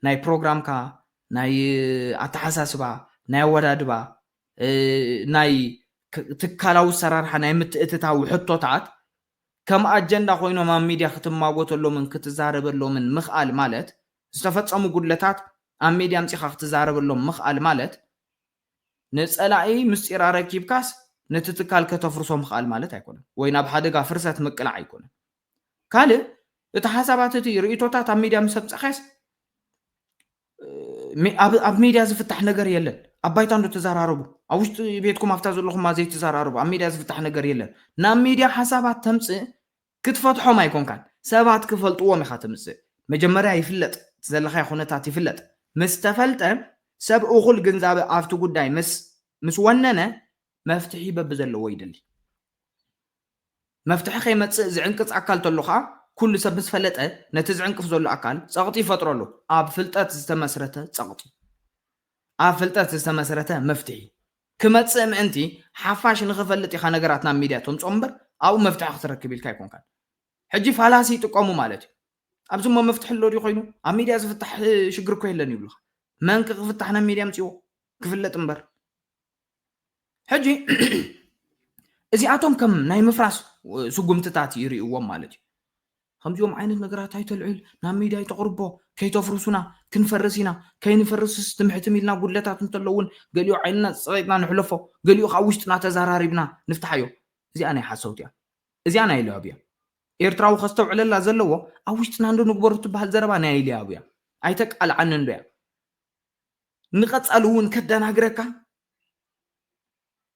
ናይ ፕሮግራምካ፣ ናይ ኣተሓሳስባ፣ ናይ ኣወዳድባ፣ ናይ ትካላዊ ኣሰራርሓ፣ ናይ ምትእትታዊ ሕቶታት ከም ኣጀንዳ ኮይኖም ኣብ ሚድያ ክትማጎተሎምን ክትዛረበሎምን ምኽኣል ማለት፣ ዝተፈፀሙ ጉድለታት ኣብ ሚድያ ኣምፂኻ ክትዛረበሎም ምኽኣል ማለት፣ ንፀላኢ ምስጢር ኣረኪብካስ ነቲ ትካል ከተፍርሶ ምኽኣል ማለት ኣይኮነን፣ ወይ ናብ ሓደጋ ፍርሰት ምቅላዕ ኣይኮነን። ካልእ፣ እቲ ሓሳባት፣ እቲ ርእይቶታት ኣብ ሚድያ ምስ ኣምፀኻስ፣ ኣብ ሚድያ ዝፍታሕ ነገር የለን። ኣብ ባይታ እንዶ ተዘራረቡ። ኣብ ውሽጢ ቤትኩም ኣብታ ዘለኹማ ዘይተዘራረቡ፣ ኣብ ሚድያ ዝፍታሕ ነገር የለን። ናብ ሚድያ ሓሳባት ተምፅእ ክትፈትሖም ኣይኮንካን፣ ሰባት ክፈልጥዎም ኢኻ ትምፅእ። መጀመርያ ይፍለጥ፣ እቲ ዘለኻዮ ኩነታት ይፍለጥ። ምስ ተፈልጠ፣ ሰብ እኹል ግንዛበ ኣብቲ ጉዳይ ምስ ምስ ወነነ፣ መፍትሒ በብዘለዎ ይደሊ። መፍትሒ ከይመፅእ ዝዕንቅፅ ኣካል ተሎ ከዓ፣ ኩሉ ሰብ ምስ ፈለጠ፣ ነቲ ዝዕንቅፍ ዘሎ ኣካል ፀቕጢ ይፈጥረሉ። ኣብ ፍልጠት ዝተመስረተ ፀቕጢ፣ ኣብ ፍልጠት ዝተመስረተ መፍትሒ ክመፅእ ምእንቲ፣ ሓፋሽ ንኽፈልጥ ኢኻ ነገራት ናብ ሚድያ ተምፅኦም እምበር፣ ኣብኡ መፍትሒ ክትረክብ ኢልካ ኣይኮንካን። ሕጂ ፋላሲ ይጥቀሙ ማለት እዩ። ኣብዚ እሞ መፍትሒ ኣሎ ድዩ ኮይኑ? ኣብ ሚድያ ዝፍታሕ ሽግር እኮ የለን ይብሉኻ። መን ክፍታሕ ናብ ሚድያ ኣምፅዎ? ክፍለጥ እምበር። ሕጂ እዚኣቶም ከም ናይ ምፍራስ ስጉምትታት ይርእይዎም ማለት እዩ። ከምዚኦም ዓይነት ነገራት ኣይተልዕል፣ ናብ ሚድያ ኣይተቕርቦ፣ ከይተፍርሱና፣ ክንፈርስ ኢና፣ ከይንፈርስስ ትምሕትም ኢልና ጉድለታት እንተለውን ገሊኡ ዓይንና ፀቒጥና ንሕለፎ፣ ገሊኡ ካብ ውሽጥና ተዘራሪብና ንፍትሓዮ። እዚኣ ናይ ሓሰውቲ እያ። እዚኣ ናይ ኢልያብ እያ። ኤርትራዊ ከስተውዕለላ ዘለዎ፣ ኣብ ውሽጥና እንዶ ንግበሩ ትበሃል ዘረባ ናይ ኢልያብ እያ። ኣይተቃልዓኒ እንዶ እያ። ንቐጻሊ እውን ከደናግረካ፣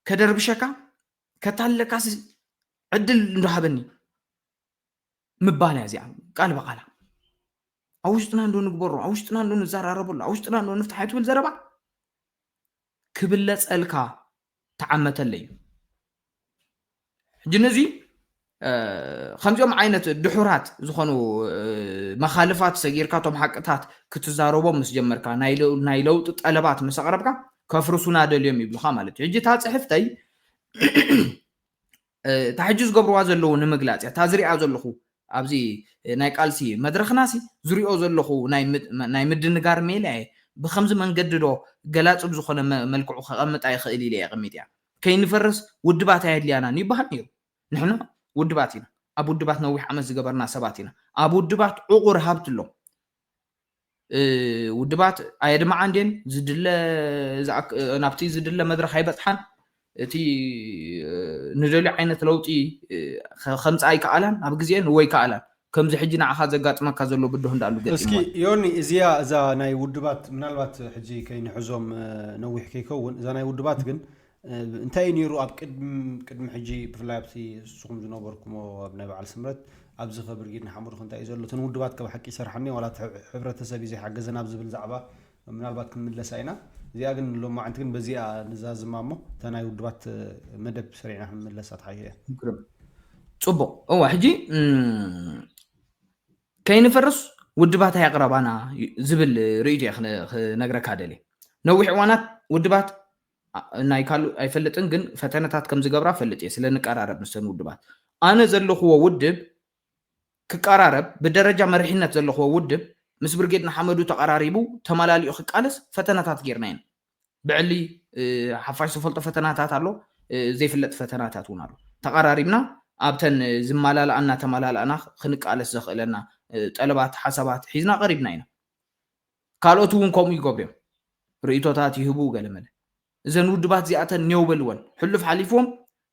ከደርብሸካ፣ ከታለካስ ዕድል እንዶ ሃበኒ ምባል እያ እዚኣ፣ ቃል ብቓላ። ኣብ ውሽጥና እንዶ ንግበሮ፣ ኣብ ውሽጥና እንዶ ንዘራረበሉ፣ ኣብ ውሽጥና እንዶ ንፍትሓ ትብል ዘረባ ክብለጸልካ ተዓመተለይ እዩ። ሕጂ ነዚ፣ እ፣ ከምዚኦም ዓይነት ድሑራት ዝኾኑ፣ እ፣ መኻልፋት ሰጊርካ፣ እቶም ሓቅታት ክትዛረቦም ምስ ጀመርካ፣ ናይ ለው-፣ ናይ ለውጢ ጠለባት ምስ ኣቕረብካ፣ ከፍርሱና ደልዮም ይብሉኻ ማለት እዩ። ሕጂ እታ ጽሕፍተይ፣ እ፣ እታ ሕጂ ዝገብርዋ ዘለዉ ንምግላጽ እያ። እታ ዝሪኣ ዘለኹ ኣብዚ፣ እ፣ ናይ ቃልሲ መድረኽናሲ ዝሪኦ ዘለኹ ናይ ምድ-፣ ናይ ምድንጋር ሜላ እየ። ብኸምዚ መንገዲ ዶ ገላጺ ብዝኾነ መ-፣ መልክዑ ከቐምጣ ይኽእል ኢለ እየ ኣቐሚጥያ። ከይንፈርስ ውድባት ኣየድልያናን ይበሃል ነይሩ። ንሕና ውድባት ኢና። ኣብ ውድባት ነዊሕ ዓመት ዝገበርና ሰባት ኢና። ኣብ ውድባት ዕቑር ሃብቲ ኣሎ። እ፣ ውድባት ኣየድምዓን ድየን? ዝድለ፣ ዝኣክ-፣ ናብቲ ዝድለ መድረኽ ኣይበጽሓን። እቲ፣ እ፣ ንደልዮ ዓይነት ለውጢ፣ እ፣ ከ-፣ ከምጽኣ ኣይከኣላን፣ ኣብ ግዜአን ወይ ከኣላን። ከምዚ ሕጂ ንዓኻ ዘጋጥመካ ዘሎ ብድሆ እንዳኣሉ እስኪ ገጢምዋ። ዮኒ፣ እዚኣ፣ እዛ ናይ ውድባት፣ ምናልባት ሕጂ ከይንሕዞም፣ እ፣ ነዊሕ ከይከውን፣ እዛ ናይ ውድባት ግን፣ እ፣ እንታይ እዩ ነይሩ ኣብ ቅድም-፣ ቅድሚ ሕጂ፣ ብፍላይ ኣብቲ ንስኹም ዝነበርኩሞ ኣብ ናይ በዓል ስምረት፣ ኣብዚ ከ ብርጌድ ንሓመዱ ከ እንታይ እዩ ዘሎ? እተን ውድባት ከ ብሓቂ ይሰርሓ እኒኦ ዋላ እቲ ሕ-፣ ሕብረተሰብ እዩ ዘይሓገዘን ኣብ ዝብል ዛዕባ ምናልባት ክንምለሳ ኢና። እዚኣ ግን ሎማዕንቲ ግን በዚኣ ንዛዝማ እሞ፣ እታ ናይ ውድባት፣ እ፣ መደብ ሰሪዕና ክንምለሳ ትሓይሽ እያ። ግርም። ጽቡቕ። እዋ፣ ሕጂ፣ እም፣ ከይንፈርስ ውድባት ኣየቕረባና ዝብል ርእይቶ እየ ክነ-፣ ክነግረካ ደልየ። ነዊሕ እዋናት ውድባት፣ ኣ-፣ ናይ ካልእ ኣይፈልጥን፣ ግን ፈተነታት ከም ዝገብራ ፈልጥ እየ፣ ስለ ንቀራረብ ምስተን ውድባት። ኣነ ዘለኽዎ ውድብ ክቀራረብ፣ ብደረጃ መሪሕነት ዘለኽዎ ውድብ ምስ ብርጌድ ንሓመዱ ተቐራሪቡ፣ ተመላሊኡ ክቃለስ ፈተነታት ጌርና ኢና። ብዕሊ፣ እ፣ ሓፋሽ ዝፈልጦ ፈተናታት ኣሎ፣ እ፣ ዘይፍለጥ ፈተናታት እውን ኣሎ። ተቐራሪብና ኣብተን ዝመላልኣና ተመላልኣና ክንቃለስ ዘኽእለና፣ እ፣ ጠለባት፣ ሓሳባት ሒዝና ቀሪብና ኢና። ካልኦት እውን ከምኡ ይገብሩ እዮም። ርእይቶታት ይህቡ ገለመለ። እዘን ውድባት እዚኣተን ኔው በልወን። ሕሉፍ ሓሊፍዎም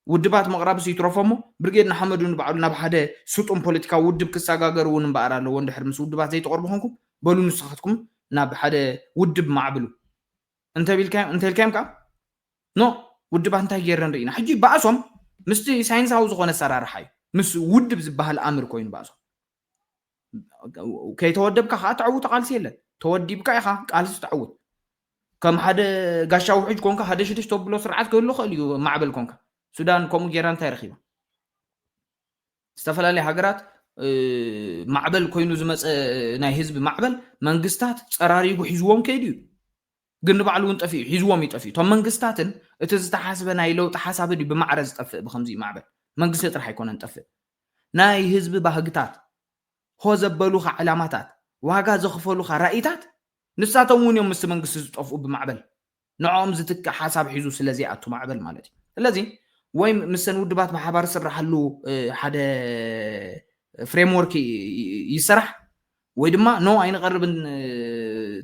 ውድባት ምቕራብስ ይትረፎ እሞ ብርጌድ ንሓመዱ ንባዕሉ ናብ ሓደ ስጡም ፖለቲካዊ ውድብ ክሰጋገር እውን እምበኣር ኣለዎ። እንድሕር ምስ ውድባት ዘይትቐርቡ ኮንኩም በሉ ንስኻትኩም ናብ ሓደ ውድብ ማዕብሉ። እንተቢልካዮም፣ እንተልካዮም ከኣ፣ ኖ፣ ውድባት እንታይ ገይረን ርኢና። ሕጂ ባእሶም ምስቲ ሳይንሳዊ ዝኾነ ኣሰራርሓ እዩ። ምስ ውድብ ዝበሃል ኣምር ኮይኑ ባእሶም። ከይተወደብካ ከኣ ተዕውቶ ቃልሲ የለን። ተወዲብካ ኢኻ ቃልሲ ተዕውት። ከም ሓደ ጋሻ ውሕጅ ኮንካ ሓደ ሽዱሽተ ተብሎ ስርዓት ክህሉ ይኽእል እዩ። ማዕበል ኮንካ ሱዳን ከምኡ ጌራ እንታይ ረኺባ? ዝተፈላለያ ሃገራት ማዕበል ኮይኑ ዝመፀ ናይ ህዝቢ ማዕበል መንግስታት ፀራሪጉ ሒዝዎም ከይዱ እዩ። ግን ንባዕሉ እውን ጠፊኡ ሒዝዎም ይጠፍኡ እቶም መንግስታትን እቲ ዝተሓስበ ናይ ለውጢ ሓሳብ ድዩ ብማዕረ ዝጠፍእ ብከምዚ ማዕበል መንግስቲ ጥራሕ ኣይኮነን ጠፍእ ናይ ህዝቢ ባህግታት ሆ ዘበሉኻ ዕላማታት ዋጋ ዘኽፈሉኻ ራእይታት ንሳቶም እውን እዮም ምስቲ መንግስቲ ዝጠፍኡ ብማዕበል ንዕኦም ዝትክእ ሓሳብ ሒዙ ስለዘይኣቱ ማዕበል ማለት እዩ ስለዚ ወይ ምሰን ውድባት ብሓባር ስራሓሉ ሓደ ፍሬምወርክ ይሰራሕ ወይ ድማ ኖ ኣይንቐርብን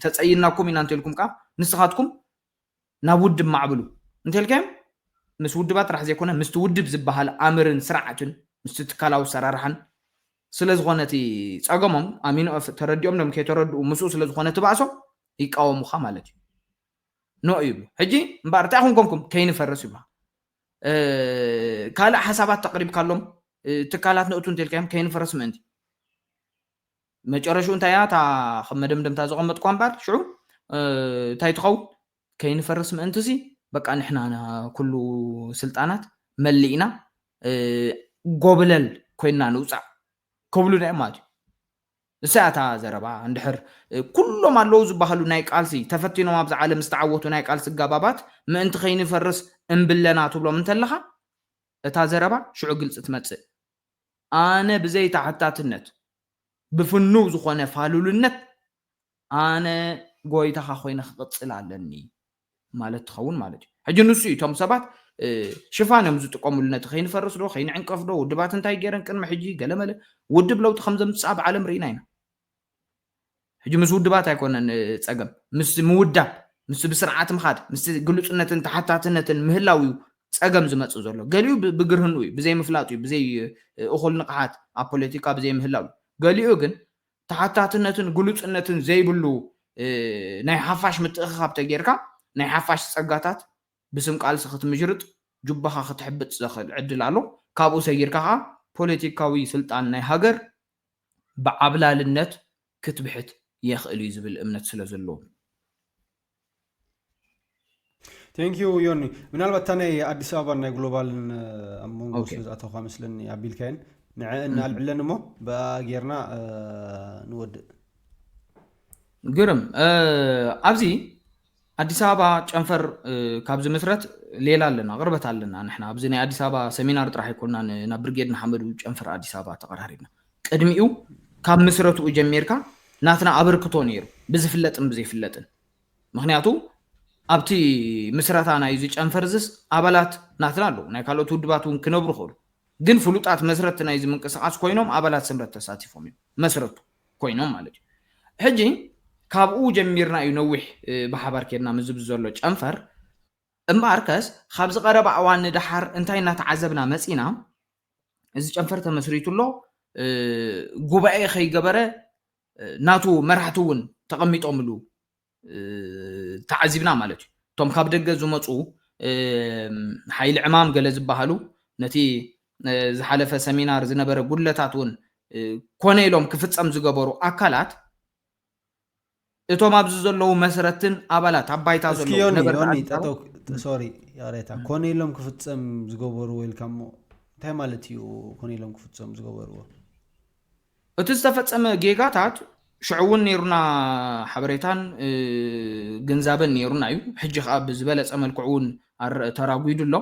ተፀይናኩም ኢና እንተልኩም ከዓ ንስኻትኩም ናብ ውድብ ማዕብሉ እንተልካዮም ምስ ውድባት ጥራሕ ዘይኮነ ምስቲ ውድብ ዝበሃል ኣምርን ስርዓትን ምስቲ ትካላዊ ኣሰራርሓን ስለዝኾነ እቲ ፀገሞም ኣሚኖ ተረዲኦም ዶም ከይተረድኡ ምስኡ ስለዝኾነ እቲ ባእሶም ይቃወሙኻ ማለት እዩ ኖ ይብሉ ሕጂ እምበኣር እንታይ ኮንኮምኩም ከይንፈርስ ይብሉ ካልእ ሓሳባት ተቕሪብካሎም ትካላት ነእቱ እንተልካዮም ከይንፈርስ ምእንቲ መጨረሽኡ እንታይ እያ እታ ከም መደምደምታ ዘቐመጥኳ እምበኣር ሽዑ እንታይ ትኸውን ከይንፈርስ ምእንቲ ሲ በቃ ንሕና ኩሉ ስልጣናት መሊእና ጎብለል ኮይና ንውፃእ ክብሉና እዮም ማለት እዩ እሳ እታ ዘረባ እንድሕር ኩሎም ኣለዉ ዝበሃሉ ናይ ቃልሲ ተፈቲኖም ኣብዚ ዓለም ዝተዓወቱ ናይ ቃልሲ ኣጋባባት ምእንቲ ከይንፈርስ እምብለና ትብሎም እንተለኻ እታ ዘረባ ሽዑ ግልፂ ትመፅእ ኣነ ብዘይ ተሓታትነት ብፍኑው ዝኾነ ፋሉልነት ኣነ ጎይታኻ ኮይነ ክቕፅል ኣለኒ ማለት ትኸውን ማለት እዩ ሕጂ ንሱ እዩ እቶም ሰባት ሽፋን እዮም ዝጥቀምሉ ነቲ ከይንፈርስ ዶ ከይንዕንቀፍ ዶ ውድባት እንታይ ገይረን ቅድሚ ሕጂ ገለመለ ውድብ ለውጢ ከም ዘምፅእ ኣብ ዓለም ርኢና ኢና ሕጂ ምስ ውድባት ኣይኮነን ፀገም ምስ ምውዳብ ምስ ብስርዓት ምኻድ ምስ ግሉፅነትን ተሓታትነትን ምህላው እዩ ፀገም ዝመፅእ ዘሎ ገሊኡ ብግርህኑ እዩ ብዘይ ምፍላጥ እዩ ብዘይ እኹል ንቕሓት ኣብ ፖለቲካ ብዘይ ምህላው እዩ ገሊኡ ግን ተሓታትነትን ግሉፅነትን ዘይብሉ ናይ ሓፋሽ ምትእኽኻብ ተጌርካ ናይ ሓፋሽ ፀጋታት ብስም ቃልሲ ክትምሽርጥ ጁባኻ ክትሕብጥ ዘኽእል ዕድል ኣሎ። ካብኡ ሰጊርካ ከዓ ፖለቲካዊ ስልጣን ናይ ሃገር ብዓብላልነት ክትብሕት የኽእል እዩ ዝብል እምነት ስለ ዘለዎም። ቴንኪዩ ዮኒ። ምናልባት እታ ናይ ኣዲስ ኣበባን ናይ ግሎባልን ኣብ መንጎ ስለ ዝኣተውካ መስለኒ ኣቢልካየን ንዐ እናልዕለን እሞ ብኣ ጌርና ንወድእ። ግርም ኣብዚ ኣዲስ ኣበባ ጨንፈር ካብ ዝምስረት ሌላ ኣለና ቅርበት ኣለና ንሕና ኣብዚ ናይ ኣዲስ ኣበባ ሰሚናር ጥራሕ ኣይኮንና ናብ ብርጌድ ንሓመዱ ጨንፈር ኣዲስ ኣበባ ተቀራሪብና ቅድሚኡ ካብ ምስረትኡ ጀሚርካ ናትና ኣበርክቶ ነይሩ ብዝፍለጥን ብዘይፍለጥን ምክንያቱ ኣብቲ ምስረታ ናይ ዝጨንፈር ዝስ ኣባላት ናትና ኣለዉ ናይ ካልኦት ውድባት እውን ክነብሩ ክእሉ ግን ፍሉጣት መስረትቲ ናይዚ ምንቅስቃስ ኮይኖም ኣባላት ስምረት ተሳቲፎም እዮም መስረቱ ኮይኖም ማለት እዩ ሕጂ ካብኡ ጀሚርና እዩ ነዊሕ ብሓባር ኬድና ምዝብ ዘሎ ጨንፈር እምበኣርከስ ካብዚ ቀረባ እዋን ንደሓር እንታይ እናተዓዘብና መፂና እዚ ጨንፈር ተመስሪቱ ኣሎ ጉባኤ ከይገበረ ናቱ መራሕቲ እውን ተቐሚጦምሉ ተዓዚብና ማለት እዩ እቶም ካብ ደገ ዝመፁ ሓይሊ ዕማም ገለ ዝበሃሉ ነቲ ዝሓለፈ ሰሚናር ዝነበረ ጉድለታት እውን ኮነ ኢሎም ክፍፀም ዝገበሩ ኣካላት እቶም ኣብዚ ዘለዉ መስረትን ኣባላት ኣብ ባይታ ዘለዉ ነበርታ ሶሪ ያሬታ ኮነ ኢሎም ክፍፀም ዝገበርዎ ኢልካ እሞ እንታይ ማለት እዩ ኮነ ኢሎም ክፍፀም ዝገበርዎ እቲ ዝተፈፀመ ጌጋታት ሽዑ እውን ነይሩና ሓበሬታን ግንዛበን ነይሩና እዩ ሕጂ ከዓ ብዝበለፀ መልክዑ እውን ተራጒዱ ኣሎ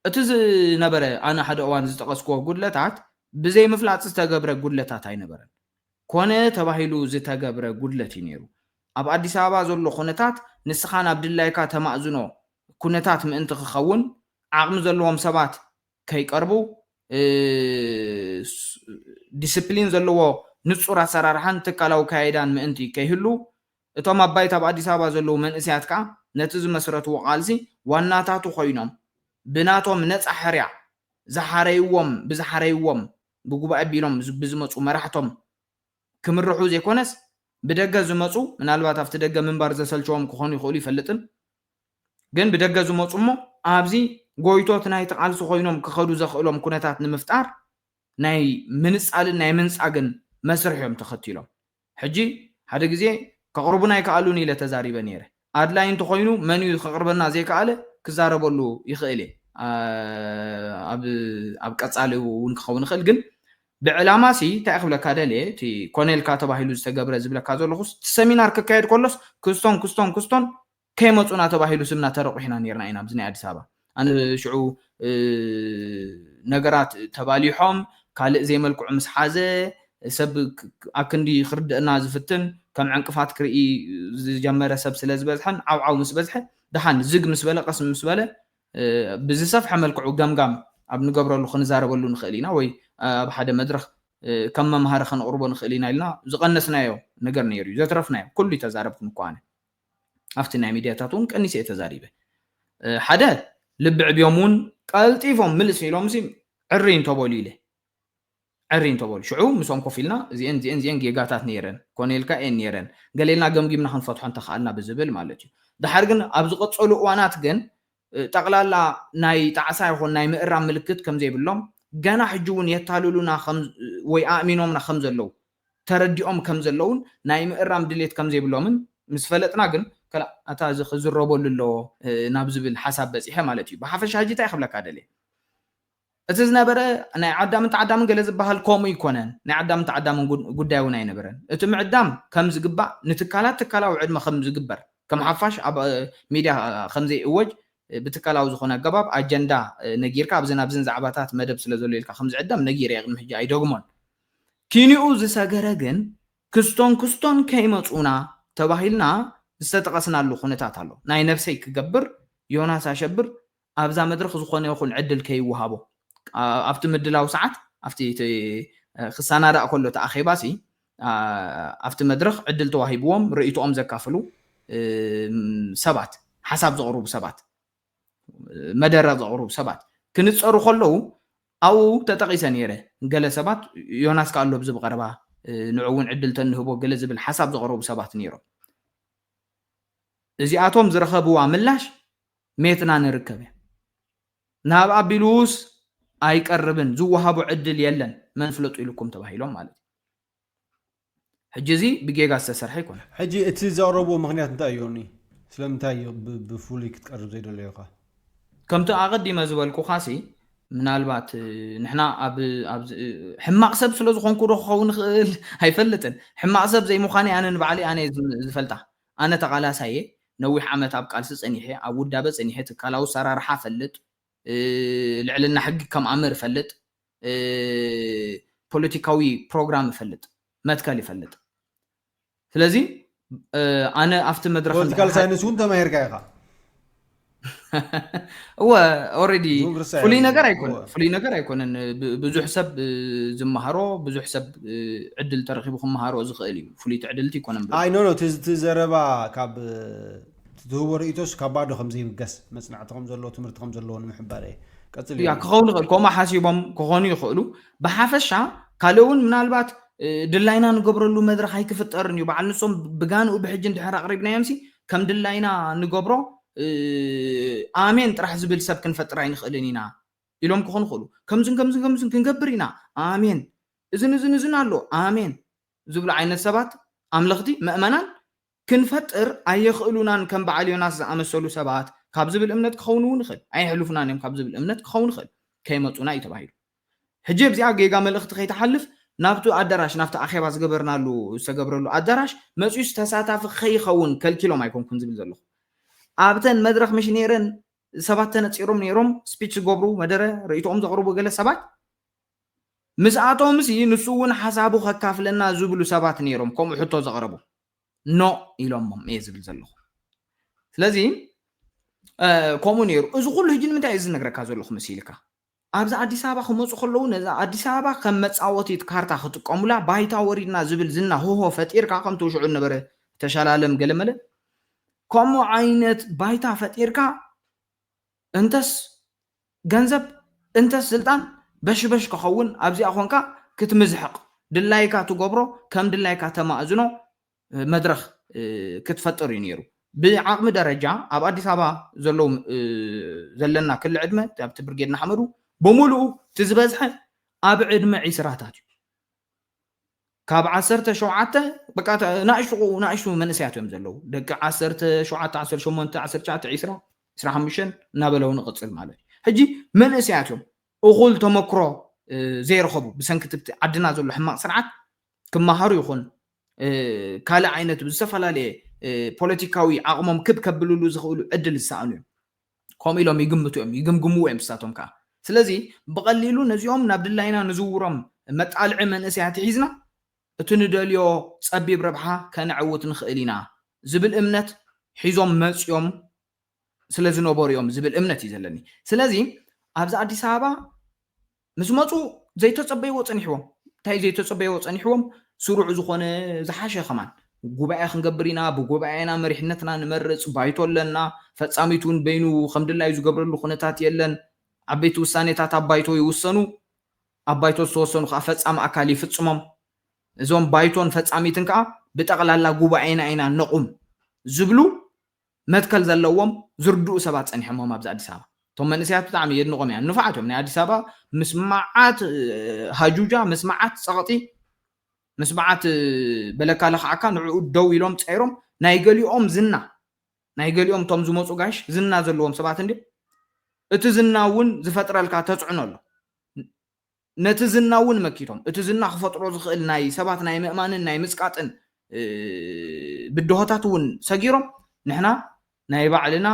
እቲ ዝነበረ ኣነ ሓደ እዋን ዝጠቐስክዎ ጉድለታት ብዘይ ምፍላጥ ዝተገብረ ጉድለታት ኣይነበረን ኮነ ተባሂሉ ዝተገብረ ጉድለት እዩ ነይሩ ኣብ ኣዲስ ኣበባ ዘሎ ኩነታት ንስኻ ናብ ድላይካ ተማእዝኖ ኩነታት ምእንቲ ክኸውን ዓቕሚ ዘለዎም ሰባት ከይቀርቡ ዲስፕሊን ዘለዎ ንፁር ኣሰራርሓን ትካላዊ ካይዳን ምእንቲ ከይህሉ እቶም ኣባይት ኣብ ኣዲስ ኣበባ ዘለዉ መንእስያት ከዓ ነቲ ዝመስረትዎ ቃልሲ ዋናታቱ ኮይኖም ብናቶም ነፃ ሕርያ ዝሓረይዎም ብዝሓረይዎም ብጉባኤ ቢሎም ብዝመፁ መራሕቶም ክምርሑ ዘይኮነስ ብደገ ዝመፁ ምናልባት ኣብቲ ደገ ምንባር ዘሰልቸዎም ክኾኑ ይኽእሉ ይፈልጥን ግን ብደገ ዝመፁ እሞ ኣብዚ ጎይቶት ናይቲ ቃልሲ ኮይኖም ክኸዱ ዘኽእሎም ኩነታት ንምፍጣር ናይ ምንፃልን ናይ ምንፃግን መስርሕ እዮም ተኸቲሎም ሕጂ ሓደ ግዜ ከቕርቡና ኣይከኣሉን ኢለ ተዛሪበ ነይረ ኣድላይ እንተኾይኑ መን እዩ ከቕርበና ዘይከኣለ ክዛረበሉ ይኽእል እየ። ኣብ ቀፃሊ እውን ክኸውን ይኽእል። ግን ብዕላማ ሲ እንታይ ክብለካ ደልየ፣ እቲ ኮነ ኢልካ ተባሂሉ ዝተገብረ ዝብለካ ዘለኹስ፣ እቲ ሰሚናር ክካየድ ከሎስ ክስቶን ክስቶን ክስቶን ከይመፁና ተባሂሉ ስምና ተረቑሕና ነርና ኢና ኣብዚ ናይ ኣዲስ ኣበባ። ኣነ ሽዑ ነገራት ተባሊሖም ካልእ ዘይመልክዑ ምስ ሓዘ ሰብ ኣክንዲ ክርድእና ዝፍትን ከም ዕንቅፋት ክርኢ ዝጀመረ ሰብ ስለ ዝበዝሐን ዓውዓው ምስ በዝሐ ደሓን ዝግ ምስ በለ ቀስ ምስ በለ ብዝሰፍሐ መልክዑ ገምጋም ኣብ ንገብረሉ ክንዛረበሉ ንኽእል ኢና ወይ ኣብ ሓደ መድረኽ ከም መምሃሪ ከነቕርቦ ንኽእል ኢና ኢልና ዝቐነስናዮ ነገር ነይሩ እዩ። ዘትረፍናዮ ኩሉ ተዛረብኩ ንኳነ ኣብቲ ናይ ሚድያታት እውን ቀኒሰ እየ ተዛሪበ። ሓደ ልቢ ዕብዮም እውን ቀልጢፎም ምልስ ኢሎም ሲ ዕሪ እንተበሉ ኢለ ዕሪ እንተበሉ ሽዑ ምስኦም ኮፍ ኢልና እዚአን እዚአን እዚአን ጌጋታት ነይረን ኮነ ኢልካ እየን ነይረን ገሌልና ገምጊምና ክንፈትሖ እንተኽኣልና ብዝብል ማለት እዩ። ድሓር ግን ኣብ ዝቐፀሉ እዋናት ግን ጠቕላላ ናይ ጣዕሳ ይኹን ናይ ምእራም ምልክት ከም ዘይብሎም ገና ሕጂ እውን የታልሉና ወይ ኣእሚኖምና ከም ዘለዉ ተረዲኦም ከም ዘለውን ናይ ምእራም ድሌት ከም ዘይብሎምን ምስ ፈለጥና ግን ከላ ኣታ እዚ ክዝረበሉ ኣለዎ ናብ ዝብል ሓሳብ በፂሐ ማለት እዩ። ብሓፈሻ ሕጂ እንታይ ክብለካ ደልየ እቲ ዝነበረ ናይ ዓዳምን ተዓዳምን ገለ ዝበሃል ከምኡ ይኮነን። ናይ ዓዳምን ተዓዳምን ጉዳይ እውን ኣይነበረን። እቲ ምዕዳም ከም ዝግባእ ንትካላት ትካላዊ ዕድመ ከም ዝግበር ከም ሓፋሽ ኣብ ሚድያ ከም ዘይእወጅ ብትካላዊ ዝኾነ ኣገባብ ኣጀንዳ ነጊርካ ኣብዝን ኣብዝን ዛዕባታት መደብ ስለ ዘሎ ኢልካ ከም ዝዕደም ነጊረ እየ ቅድሚ ሕጂ ኣይደግሞን። ኪንኡ ዝሰገረ ግን ክስቶን ክስቶን ከይመፁና ተባሂልና ዝተጠቐስናሉ ኩነታት ኣሎ። ናይ ነብሰይ ክገብር ዮናስ ኣሸብር ኣብዛ መድረኽ ዝኾነ ይኹን ዕድል ከይወሃቦ ኣብቲ ምድላው ሰዓት ኣብቲ ክሰናዳእ ከሎ እቲ ኣኼባ ሲ ኣብቲ መድረኽ ዕድል ተዋሂብዎም ርእይቶኦም ዘካፍሉ ሰባት ሓሳብ ዘቕርቡ ሰባት መደረ ዘቕርቡ ሰባት ክንፀሩ ከለዉ ኣብኡ ተጠቒሰ ነይረ። ገለ ሰባት ዮናስ ከ ኣሎ ኣብዚ ብቐረባ ንዑ እውን ዕድል ተንህቦ ገለ ዝብል ሓሳብ ዘቕረቡ ሰባት ነይሮም። እዚኣቶም ዝረኸብዋ ምላሽ ሜትና ንርከብ እያ። ናብ ኣቢሉስ ኣይቀርብን ዝወሃቦ ዕድል የለን መን ፍለጡ ኢልኩም ተባሂሎም ማለት እዩ። ሕጂ እዚ ብጌጋ ዝተሰርሐ ኣይኮነን። ሕጂ እቲ ዘቕረብዎ ምኽንያት እንታይ እዩ? ስለምንታይ እዩ ብፍሉይ ክትቀርብ ዘይደለዮካ? ከምቲ ኣቐዲመ ዝበልኩኻ ሲ ምናልባት ንሕና ኣብ ሕማቕ ሰብ ስለ ዝኾንኩ ዶ ክኸውን ይኽእል ኣይፈልጥን። ሕማቕ ሰብ ዘይምዃነይ ኣነ ንባዕለይ ኣነ ዝፈልጣ። ኣነ ተቓላሳየ ነዊሕ ዓመት ኣብ ቃልሲ ጸኒሐ ኣብ ውዳበ ጸኒሐ ትካላዊ ኣሰራርሓ ፈልጥ ልዕልና ሕጊ ከም ኣምር ፈልጥ ፖለቲካዊ ፕሮግራም ይፈልጥ መትከል ይፈልጥ ስለዚ ኣነ ኣብቲ መድረክ ፖለቲካል ሳይንስ እውን ተማሂርካ ኢኻ እወ ኦረዲ ፍሉይ ነገር ኣይኮነን ፍሉይ ነገር ኣይኮነን ብዙሕ ሰብ ዝመሃሮ ብዙሕ ሰብ ዕድል ተረኪቡ ክመሃሮ ዝኽእል እዩ ፍሉይቲ ዕድልቲ ይኮነን ኣይ ኖ እቲ ዘረባ ካብ ትህቦ ርእቶስ ካብ ባዶ ከም ዘይብገስ መፅናዕቲ ከም ዘለዎ ትምህርቲ ከም ዘለዎ ንምሕባር እየ ቀፅል ያ ክኸውን ይኽእል ከምኡ ሓሲቦም ክኾኑ ይኽእሉ ብሓፈሻ ካልእ እውን ምናልባት ድላይና ንገብረሉ መድረክ ኣይክፍጠርን እዩ በዓል ንሶም ብጋንኡ ብሕጂ እንድሕር ኣቅሪብናዮም ሲ ከም ድላይና ንገብሮ ኣሜን ጥራሕ ዝብል ሰብ ክንፈጥር ኣይንኽእልን ኢና ኢሎም ክኾኑ ይኽእሉ ከምዝን ከምዝን ከምዝን ክንገብር ኢና ኣሜን እዝን እዝን እዝን ኣሎ ኣሜን ዝብሉ ዓይነት ሰባት ኣምለኽቲ መእመናን ክንፈጥር ኣየኽእሉናን ከም በዓል ዮናስ ዝኣመሰሉ ሰባት ካብ ዝብል እምነት ክኸውን እውን ይኽእል ኣየሕልፉናን እዮም ካብ ዝብል እምነት ክኸውን ይኽእል ከይመፁና እዩ ተባሂሉ ሕጂ ኣብዚኣ ጌጋ መልእኽቲ ከይትሓልፍ ናብቲ ኣዳራሽ ናብቲ ኣኼባ ዝገበርናሉ ዝተገብረሉ ኣዳራሽ መፅዩስ ተሳታፊ ከይኸውን ከልኪሎም ኣይኮንኩን ዝብል ዘለኹ ኣብተን መድረኽ ምሽ ነይረን ሰባት ተነፂሮም ነይሮም ስፒች ዝገብሩ መደረ ርእይቶኦም ዘቕርቡ ገለ ሰባት ምስኣቶም ሲ ንሱ እውን ሓሳቡ ከካፍለና ዝብሉ ሰባት ነይሮም ከምኡ ሕቶ ዘቕረቡ ኖ ኢሎሞም እየ ዝብል ዘለኹ ስለዚ ከምኡ ነይሩ እዚ ኩሉ ሕጂ ንምንታይ እዩ ዝነግረካ ዘለኹ መሲልካ ኣብዚ ኣዲስ ኣበባ ክመፁ ከለዉ ነዛ ኣዲስ ኣበባ ከም መፃወቲት ካርታ ክጥቀሙላ ባይታ ወሪድና ዝብል ዝና ሆሆ ፈጢርካ ከምቲ ሽዑ ነበረ ተሻላለም ገለመለ ከምኡ ዓይነት ባይታ ፈጢርካ እንተስ ገንዘብ እንተስ ስልጣን በሽበሽ ክኸውን ኣብዚኣ ኮንካ ክትምዝሕቕ ድላይካ ትገብሮ ከም ድላይካ ተማእዝኖ መድረኽ ክትፈጥር እዩ ነይሩ ብዓቕሚ ደረጃ ኣብ ኣዲስ ኣበባ ዘለዉ ዘለና ክሊ ዕድመ ኣብቲ ብርጌድ ንሓመዱ ብምሉኡ እቲ ዝበዝሐ ኣብ ዕድመ ዒስራታት እዩ ካብ ዓሰርተ ሸውዓተ በቃ፣ ተ- ንኣሽቱ ንኣሽቱ መንእሰያት እዮም ዘለዉ። ደቂ ዓሰርተ ሸውዓተ፣ ዓሰርተ ሸሞንተ፣ ዓሰርተ ትሽዓተ፣ ዒስራ፣ ዒስራ ሓሙሽተ እናበለው ንቕፅል ማለት እዩ። ሕጂ መንእሰያት እዮም፣ እኹል ተመክሮ እ፣ ዘይረኸቡ፣ ብሰንኪ እቲ ዓድና ዘሎ ሕማቕ ስርዓት ክመሃሩ ይኹን እ፣ ካልእ ዓይነት ብዝተፈላለየ እ፣ ፖለቲካዊ ዓቕሞም ክብ ከብልሉ ዝኽእሉ ዕድል ዝሰኣኑ እዮም። ከምኡ ኢሎም ይግምቱ እዮም፣ ይግምግምዎ እዮም ንሳቶም ከዓ። ስለዚ ብቐሊሉ ነዚኦም ናብ ድላይና ንዝውሮም መጣልዒ መንእሰያት ሒዝና፣ እቲ ንደልዮ ጸቢብ ረብሓ ከነዕውት ንኽእል ኢና ዝብል እምነት ሒዞም መጽዮም ስለ ዝነበሩ እዮም ዝብል እምነት እዩ ዘለኒ። ስለዚ ኣብዚ ኣዲስ ኣበባ ምስ መፁ ዘይተፀበይዎ ፀኒሕዎም። እንታይ ዘይተፀበይዎ ፀኒሕዎም? ስሩዕ ዝኾነ ዝሓሸ ከማን ጉባኤ ክንገብር ኢና፣ ብጉባኤና መሪሕነትና ንመርፅ፣ ባይቶ ኣለና፣ ፈፃሚት እውን በይኑ ከም ድላዩ ዝገብረሉ ኩነታት የለን። ዓበይቲ ውሳኔታት ኣብ ባይቶ ይውሰኑ፣ ኣብ ባይቶ ዝተወሰኑ ከዓ ፈፃሚ ኣካል ይፍፅሞም። እዞም ባይቶን ፈፃሚትን ከዓ ብጠቕላላ ጉባኤና ኢና ነቑም ዝብሉ መትከል ዘለዎም ዝርድኡ ሰባት ፀኒሖሞም ኣብዚ ኣዲስ ኣበባ። እቶም መንእሰያት ብጣዕሚ የድንቖም እያ። ንፉዓት እዮም። ናይ ኣዲስ ኣበባ ምስ መዓት እ፣ ሃጁጃ፣ ምስ መዓት ፀቕጢ፣ ምስ መዓት እ፣ በለካ ለኽዓካ ንዕኡ ደው ኢሎም ፀይሮም ናይ ገሊኦም ዝና ናይ ገሊኦም እቶም ዝመፁ ጋሽ ዝና ዘለዎም ሰባት እንዲ እቲ ዝና እውን ዝፈጥረልካ ተፅዕኖ ኣሎ። ነቲ ዝና እውን መኪቶም፣ እቲ ዝና ክፈጥሮ ዝኽእል ናይ ሰባት ናይ ምእማንን ናይ ምጽቃጥን እ፣ ብድሆታት እውን ሰጊሮም፣ ንሕና ናይ ባዕልና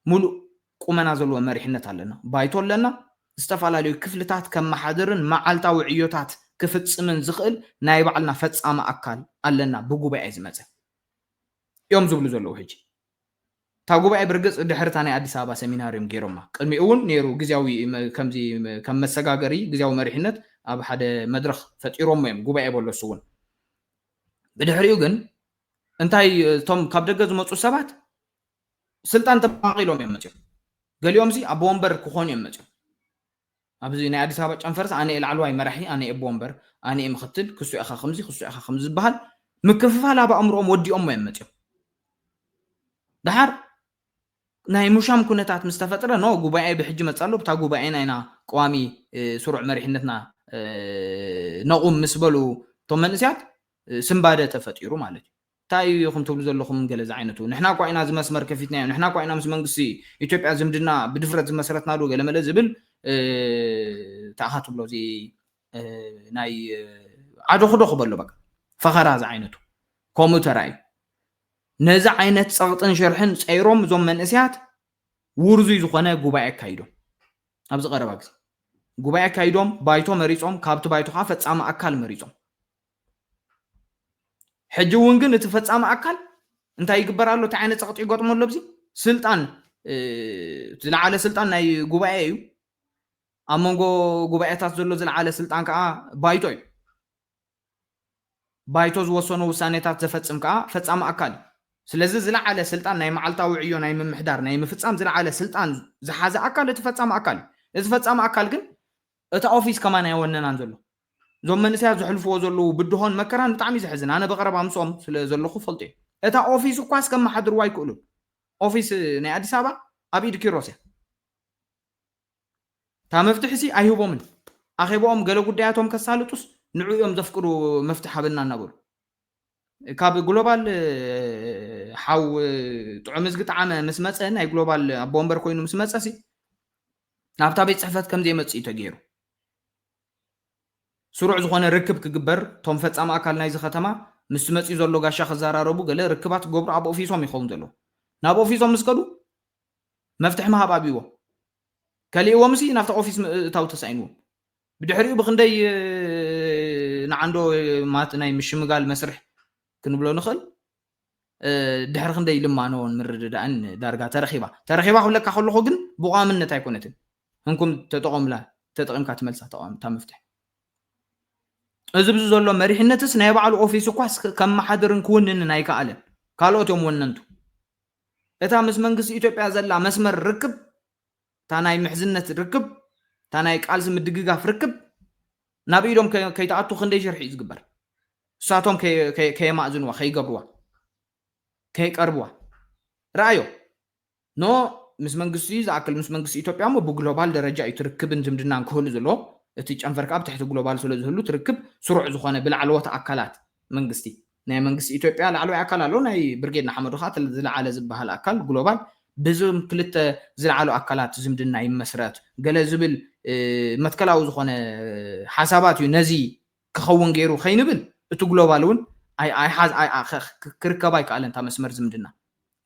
ሙሉእ ቁመና ዘለዎ መሪሕነት ኣለና፣ ባይቶ ኣለና፣ ዝተፈላለዩ ክፍልታት ከመሓድርን መዓልታዊ ዕዮታት ክፍጽምን ዝኽእል ናይ ባዕልና ፈጻሚ ኣካል ኣለና፣ ብጉባኤ ዝመጸ እዮም ዝብሉ ዘለዉ። ሕጂ እታ ጉባኤ ብርግጽ ድሕሪ እታ ናይ ኣዲስ ኣበባ ሰሚናር እዮም ገይሮማ። ቅድሚኡ እውን ነይሩ ግዝያዊ መ- ከምዚ መ- ከም መሰጋገሪ ግዝያዊ መሪሕነት ኣብ ሓደ መድረኽ ፈጢሮሞ እዮም ጉባኤ በሎ እሱ እውን። ብድሕሪኡ ግን እንታይ እቶም ካብ ደገ ዝመፁ ሰባት ስልጣን ተማቒሎም እዮም መፅዮም። ገሊኦም ሲ ኣቦ ወንበር ክኾኑ እዮም መፅዮም። ኣብዚ ናይ ኣዲስ ኣበባ ጨንፈርስ ኣነ እየ ላዕለዋይ መራሒ፣ ኣነ እየ ኣቦ ወንበር፣ ኣነ እየ ምኽትል፣ ክሱ ኢኻ ከምዚ፣ ክሱ ኢኻ ከምዚ ዝበሃል ምክፍፋል ኣብ ኣእምሮኦም ወዲኦሞ እዮም መፅዮም። ደሓር ናይ ሙሻም ኩነታት ምስ ተፈጥረ ኖ ጉባኤ ብሕጂ መፅእ ኣሎ፣ ብታ ጉባኤና ኢና ቀዋሚ እ፣ ስሩዕ መሪሕነትና እ፣ ነቑም ምስ በሉ እቶም መንእስያት እ፣ ስንባደ ተፈጢሩ ማለት እዩ። እንታይ ኢኹም ትብሉ ዘለኹም ገለ ዝዓይነቱ ንሕና እኳ ኢና እዚ መስመር ከፊትናዮ፣ ንሕና እኳ ኢና ምስ መንግስቲ ኢትዮጵያ ዝምድና ብድፍረት ዝመስረትናሉ ገለመለ ዝብል እ፣ እንታይ ኢኻ ትብሎ እዚ እ፣ ናይ እ፣ ዓዶኹዶ ክበሎ በቃ ፈኸራ ዝዓይነቱ ከምኡ ተራእዩ። ነዚ ዓይነት ፀቕጥን ሽርሕን ፀይሮም እዞም መንእስያት ውርዙይ ዝኾነ ጉባኤ ኣካይዶም ኣብዚ ቀረባ ግዜ ጉባኤ ኣካይዶም ባይቶ መሪፆም ካብቲ ባይቶ ከዓ ፈፃሚ ኣካል መሪፆም ሕጂ እውን ግን እቲ ፈፃሚ ኣካል እንታይ ይግበር ኣሎ እንታይ ዓይነት ፀቕጢ ይገጥሞ ኣሎ ኣብዚ ስልጣን እ፣ ዝለዓለ ስልጣን ናይ ጉባኤ እዩ ኣብ መንጎ ጉባኤታት ዘሎ ዝለዓለ ስልጣን ከዓ ባይቶ እዩ ባይቶ ዝወሰኖ ውሳኔታት ዘፈፅም ከዓ ፈፃሚ ኣካል እዩ ስለዚ ዝለዓለ ስልጣን ናይ መዓልታዊ ዕዮ ናይ ምምሕዳር ናይ ምፍፃም ዝለዓለ ስልጣን ዝሓዘ ኣካል እቲ ፈፃሚ ኣካል እዩ እዚ ፈፃሚ ኣካል ግን እታ ኦፊስ ከማን ኣይወነናን ዘሎ እዞም መንእሰያት ዘሕልፍዎ ዘለዉ ብድሆን መከራን ብጣዕሚ እዩ ዘሕዝን ኣነ ብቐረባ ምስኦም ስለ ዘለኹ ፈልጦ እዩ እታ ኦፊስ እኳስ ከመሓድርዋ ኣይክእሉን ኦፊስ ናይ ኣዲስ ኣበባ ኣብ ኢድ ኪሮስ እያ እታ መፍትሒ ሲ ኣይህቦምን ኣኼባኦም ገለ ጉዳያቶም ከሳልጡስ ንዑ እዮም ዘፍቅዱ መፍትሒ ሃበና እናበሉ ካብ ግሎባል ሓው ጥዑም ዝግጣዓመ ምስ መፀ ናይ ግሎባል ኣቦ ወንበር ኮይኑ ምስ መፀ ሲ ናብታ ቤት ፅሕፈት ከም ዘይመፅእ እዩ ተገይሩ ስሩዕ ዝኾነ ርክብ ክግበር እቶም ፈፃሚ ኣካል ናይዚ ከተማ ምስ መፅኡ ዘሎ ጋሻ ክዘራረቡ ገለ ርክባት ክገብሩ ኣብ ኦፊሶም ይኸውን ዘለዎ ናብ ኦፊሶም ምስ ከዱ መፍትሒ ምሃብ ኣብይዎም ከሊእዎም ሲ ናብታ ኦፊስ ምእታው ተሳኢንዎም ብድሕሪኡ ብክንደይ ንዓንዶ ማት ናይ ምሽምጋል መስርሕ ክንብሎ ንኽእል ድሕሪ ክንደይ ልማኖን ምርድዳእን ዳርጋ ተረኺባ ተረኺባ ክብለካ ከለኹ ግን ብቋምነት ኣይኮነትን ህንኩም ተጠቐምላ ተጠቒምካ ትመልሳ ተቋም እታ መፍትሒ እዚ ብዚ ዘሎ መሪሕነትስ ናይ ባዕሉ ኦፊስ እኳስ ከመሓድርን ክውንንን ኣይከኣለን ካልኦት እዮም ወነንቱ እታ ምስ መንግስቲ ኢትዮጵያ ዘላ መስመር ርክብ እታ ናይ ምሕዝነት ርክብ እታ ናይ ቃልሲ ምድግጋፍ ርክብ ናብ ኢዶም ከይትኣቱ ክንደይ ሽርሒ እዩ ዝግበር እሳቶም ከየማእዝንዋ ከይገብርዋ ከይቀርብዋ ረኣዮ ኖ ምስ መንግስቲ ዝኣክል ምስ መንግስቲ ኢትዮጵያ ሞ ብግሎባል ደረጃ እዩ ትርክብን ዝምድናን ክህሉ ዘለዎ እቲ ጨንፈር ከዓ ኣብ ትሕቲ ግሎባል ስለ ዝህሉ ትርክብ ስሩዕ ዝኾነ ብላዕለዎት ኣካላት መንግስቲ ናይ መንግስቲ ኢትዮጵያ ላዕለዋይ ኣካል ኣሎ። ናይ ብርጌድ ንሓመዱ ከዓ ዝለዓለ ዝበሃል ኣካል ግሎባል ብዞም ክልተ ዝለዓሉ ኣካላት ዝምድና ይመስረት ገለ ዝብል መትከላዊ ዝኾነ ሓሳባት እዩ። ነዚ ክኸውን ገይሩ ከይንብል እቲ ግሎባል እውን ክርከብ ኣይከኣለን። እታ መስመር ዝምድና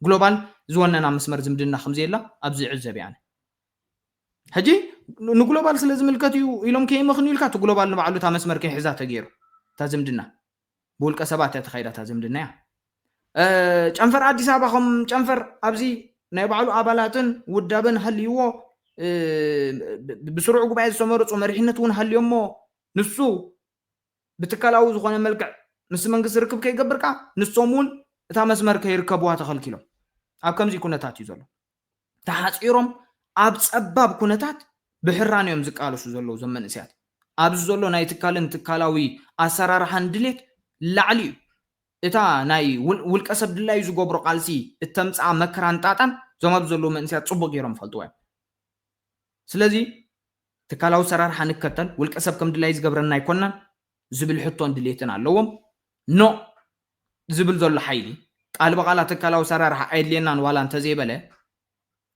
ግሎባል ዝወነና መስመር ዝምድና ከምዘየላ ኣብዚ ይዕዘብ እየ ኣነ። ሕጂ ንግሎባል ስለ ዝምልከት እዩ ኢሎም ከይመኽኑ ኢልካ እቲ ግሎባል ንባዕሉ እታ መስመር ከይሕዛ ተገይሩ እታ ዝምድና ብውልቀ ሰባት እያ ተኻይዳ እታ ዝምድና እያ። ጨንፈር ኣዲስ ኣበባ ከም ጨንፈር ኣብዚ ናይ ባዕሉ ኣባላትን ውዳበን ሃልይዎ ብስሩዕ ጉባኤ ዝተመረፁ መሪሕነት እውን ሃልዮሞ ንሱ ብትካላዊ ዝኾነ መልክዕ ምስ መንግስቲ ርክብ ከይገብር ከዓ ንሶም እውን እታ መስመር ከይርከብዋ ተኸልኪሎም ኣብ ከምዚ ኩነታት እዩ ዘሎ። ተሓፂሮም ኣብ ፀባብ ኩነታት ብሕራን እዮም ዝቃለሱ ዘለዉ እዞም መንእሰያት። ኣብዚ ዘሎ ናይ ትካልን ትካላዊ ኣሰራርሓን ድሌት ላዕሊ እዩ። እታ ናይ ውልቀ ሰብ ድላዩ ዝገብሮ ቃልሲ እተምፅኣ መከራን ጣጣን እዞም ኣብዚ ዘለዉ መንእሰያት ፅቡቅ ገይሮም ይፈልጥዎ እዮም። ስለዚ ትካላዊ ኣሰራርሓ ንከተል፣ ውልቀ ሰብ ከም ድላዩ ዝገብረና ኣይኮናን ዝብል ሕቶን ድሌትን ኣለዎም። ኖ ዝብል ዘሎ ሓይሊ ቃል ብቓል ትካላዊ ኣሰራርሓ ኣየድልየናን ዋላ እንተዘይበለ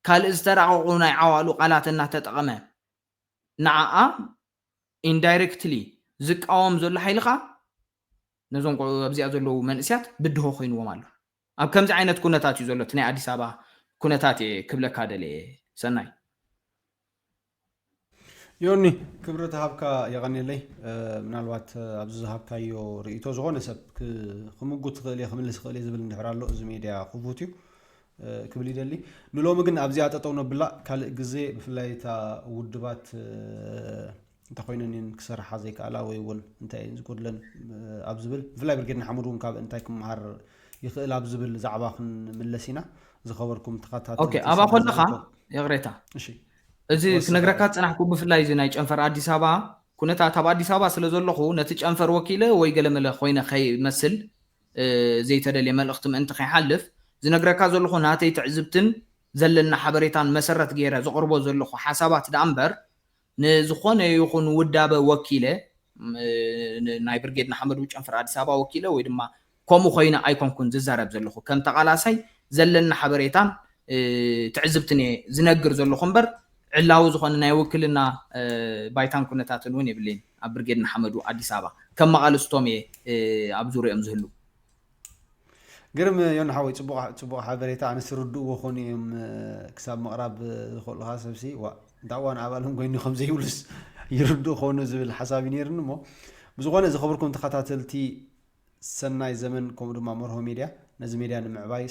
ካልእ ዝተራቐቑ ናይ ዓዋሉ ቃላት እናተጠቐመ ንዓኣ ኢንዳይሬክትሊ ዝቃወም ዘሎ ሓይሊ ከዓ ነዞም ኣብዚኣ ዘለዉ መንእስያት ብድሆ ኮይንዎም ኣሎ። ኣብ ከምዚ ዓይነት ኩነታት እዩ ዘሎ እቲ ናይ ኣዲስ ኣበባ ኩነታት እየ ክብለካ ደልየ። ሰናይ ዮኒ፣ ክብረት ሃብካ የቐንየለይ። ምናልባት ኣብዚ ዝሃብካዮ ርእይቶ ዝኾነ ሰብ ክምጉት ክኽእል እየ ክምልስ ክኽእል እየ ዝብል እንድሕር ኣሎ እዚ ሜድያ ክፉት እዩ ክብል ይደሊ። ንሎሚ ግን ኣብዚኣ ጠጠው ነብላ። ካልእ ግዜ ብፍላይ እታ ውድባት እንተኮይነን እየን ክሰርሓ ዘይከኣላ ወይ እውን እንታይ እየን ዝጎድለን ኣብ ዝብል ብፍላይ ብርጌድ ንሓመዱ እውን ካብ እንታይ ክመሃር ይኽእል ኣብ ዝብል ዛዕባ ክንምለስ ኢና። ዝኸበርኩም ተኸታተልቲ ኦኬ፣ ኣብኣ ከለኻ ይቕሬታ፣ እዚ ክነግረካ ዝፀናሕኩ ብፍላይ እዚ ናይ ጨንፈር ኣዲስ ኣበባ ኩነታት ኣብ ኣዲስ ኣበባ ስለ ዘለኹ ነቲ ጨንፈር ወኪለ ወይ ገለመለ ኮይነ ከይመስል ዘይተደልየ መልእኽቲ ምእንቲ ከይሓልፍ ዝነግረካ ዘለኹ ናተይ ትዕዝብትን ዘለና ሓበሬታን መሰረት ገይረ ዝቕርቦ ዘለኹ ሓሳባት ደኣ እምበር ንዝኾነ ይኹን ውዳበ ወኪለ ናይ ብርጌድ ንሓመዱ ጨንፈር ኣዲስ ኣበባ ወኪለ ወይ ድማ ከምኡ ኮይነ ኣይኮንኩን ዝዛረብ ዘለኹ። ከም ተቓላሳይ ዘለና ሓበሬታን ትዕዝብትን እየ ዝነግር ዘለኹ እምበር ዕላዊ ዝኾነ ናይ ውክልና ባይታን ኩነታትን እውን የብለይን። ኣብ ብርጌድ ንሓመዱ ኣዲስ ኣበባ ከም መቓልስቶም እየ ኣብ ዙርኦም ዝህሉ። ግርም ዮኒ ሓወይ፣ ፅቡቕ ሓበሬታ። ኣነስ ርድእዎ ኮኑ እዮም ክሳብ ምቕራብ ዝኽእሉ። ካ ሰብሲ ዋ እንዳ እዋን ኣባሎም ኮይኑ ከም ዘይብሉስ ይርድእ ኮኑ ዝብል ሓሳብ እዩ ነይርኒ። እሞ ብዝኾነ ዝኸበርኩም ተኸታተልቲ ሰናይ ዘመን ከምኡ ድማ መርሆ ሜድያ ነዚ ሜድያ ንምዕባይ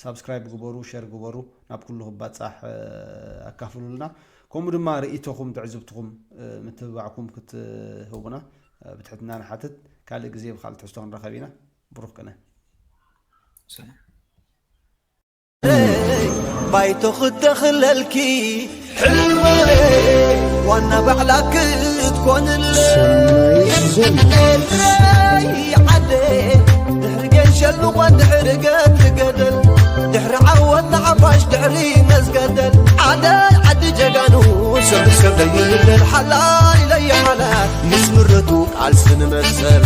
ሳብስክራይብ ግበሩ፣ ሸር ግበሩ፣ ናብ ኩሉ ክባፃሕ ኣካፍሉልና። ከምኡ ድማ ርእይቶኹም ትዕዝብትኹም ምትብባዕኩም ክትህቡና ብትሕትና ንሓትት። ካልእ ግዜ ብካልእ ትሕዝቶ ክንረኸብ ኢና። ብሩክ ቅነ። ባይቶ ክተኽለልኪ ሕልመይ ዋና ባዕላ ክትኮንለይ ኤርትራይ ዓደ ድሕሪ ጌን ሸልቆ ድሕሪ ገድሊ ገደል ድሕሪ ዓወት ንዓፋሽ ድሕሪ መዝገደል ዓደይ ዓዲ ጀጋኑ ሰብ ሰብ ዘይንለል ሓላይ ለይሓላ ምስ ምረቱ ቃልሲ ንመሰል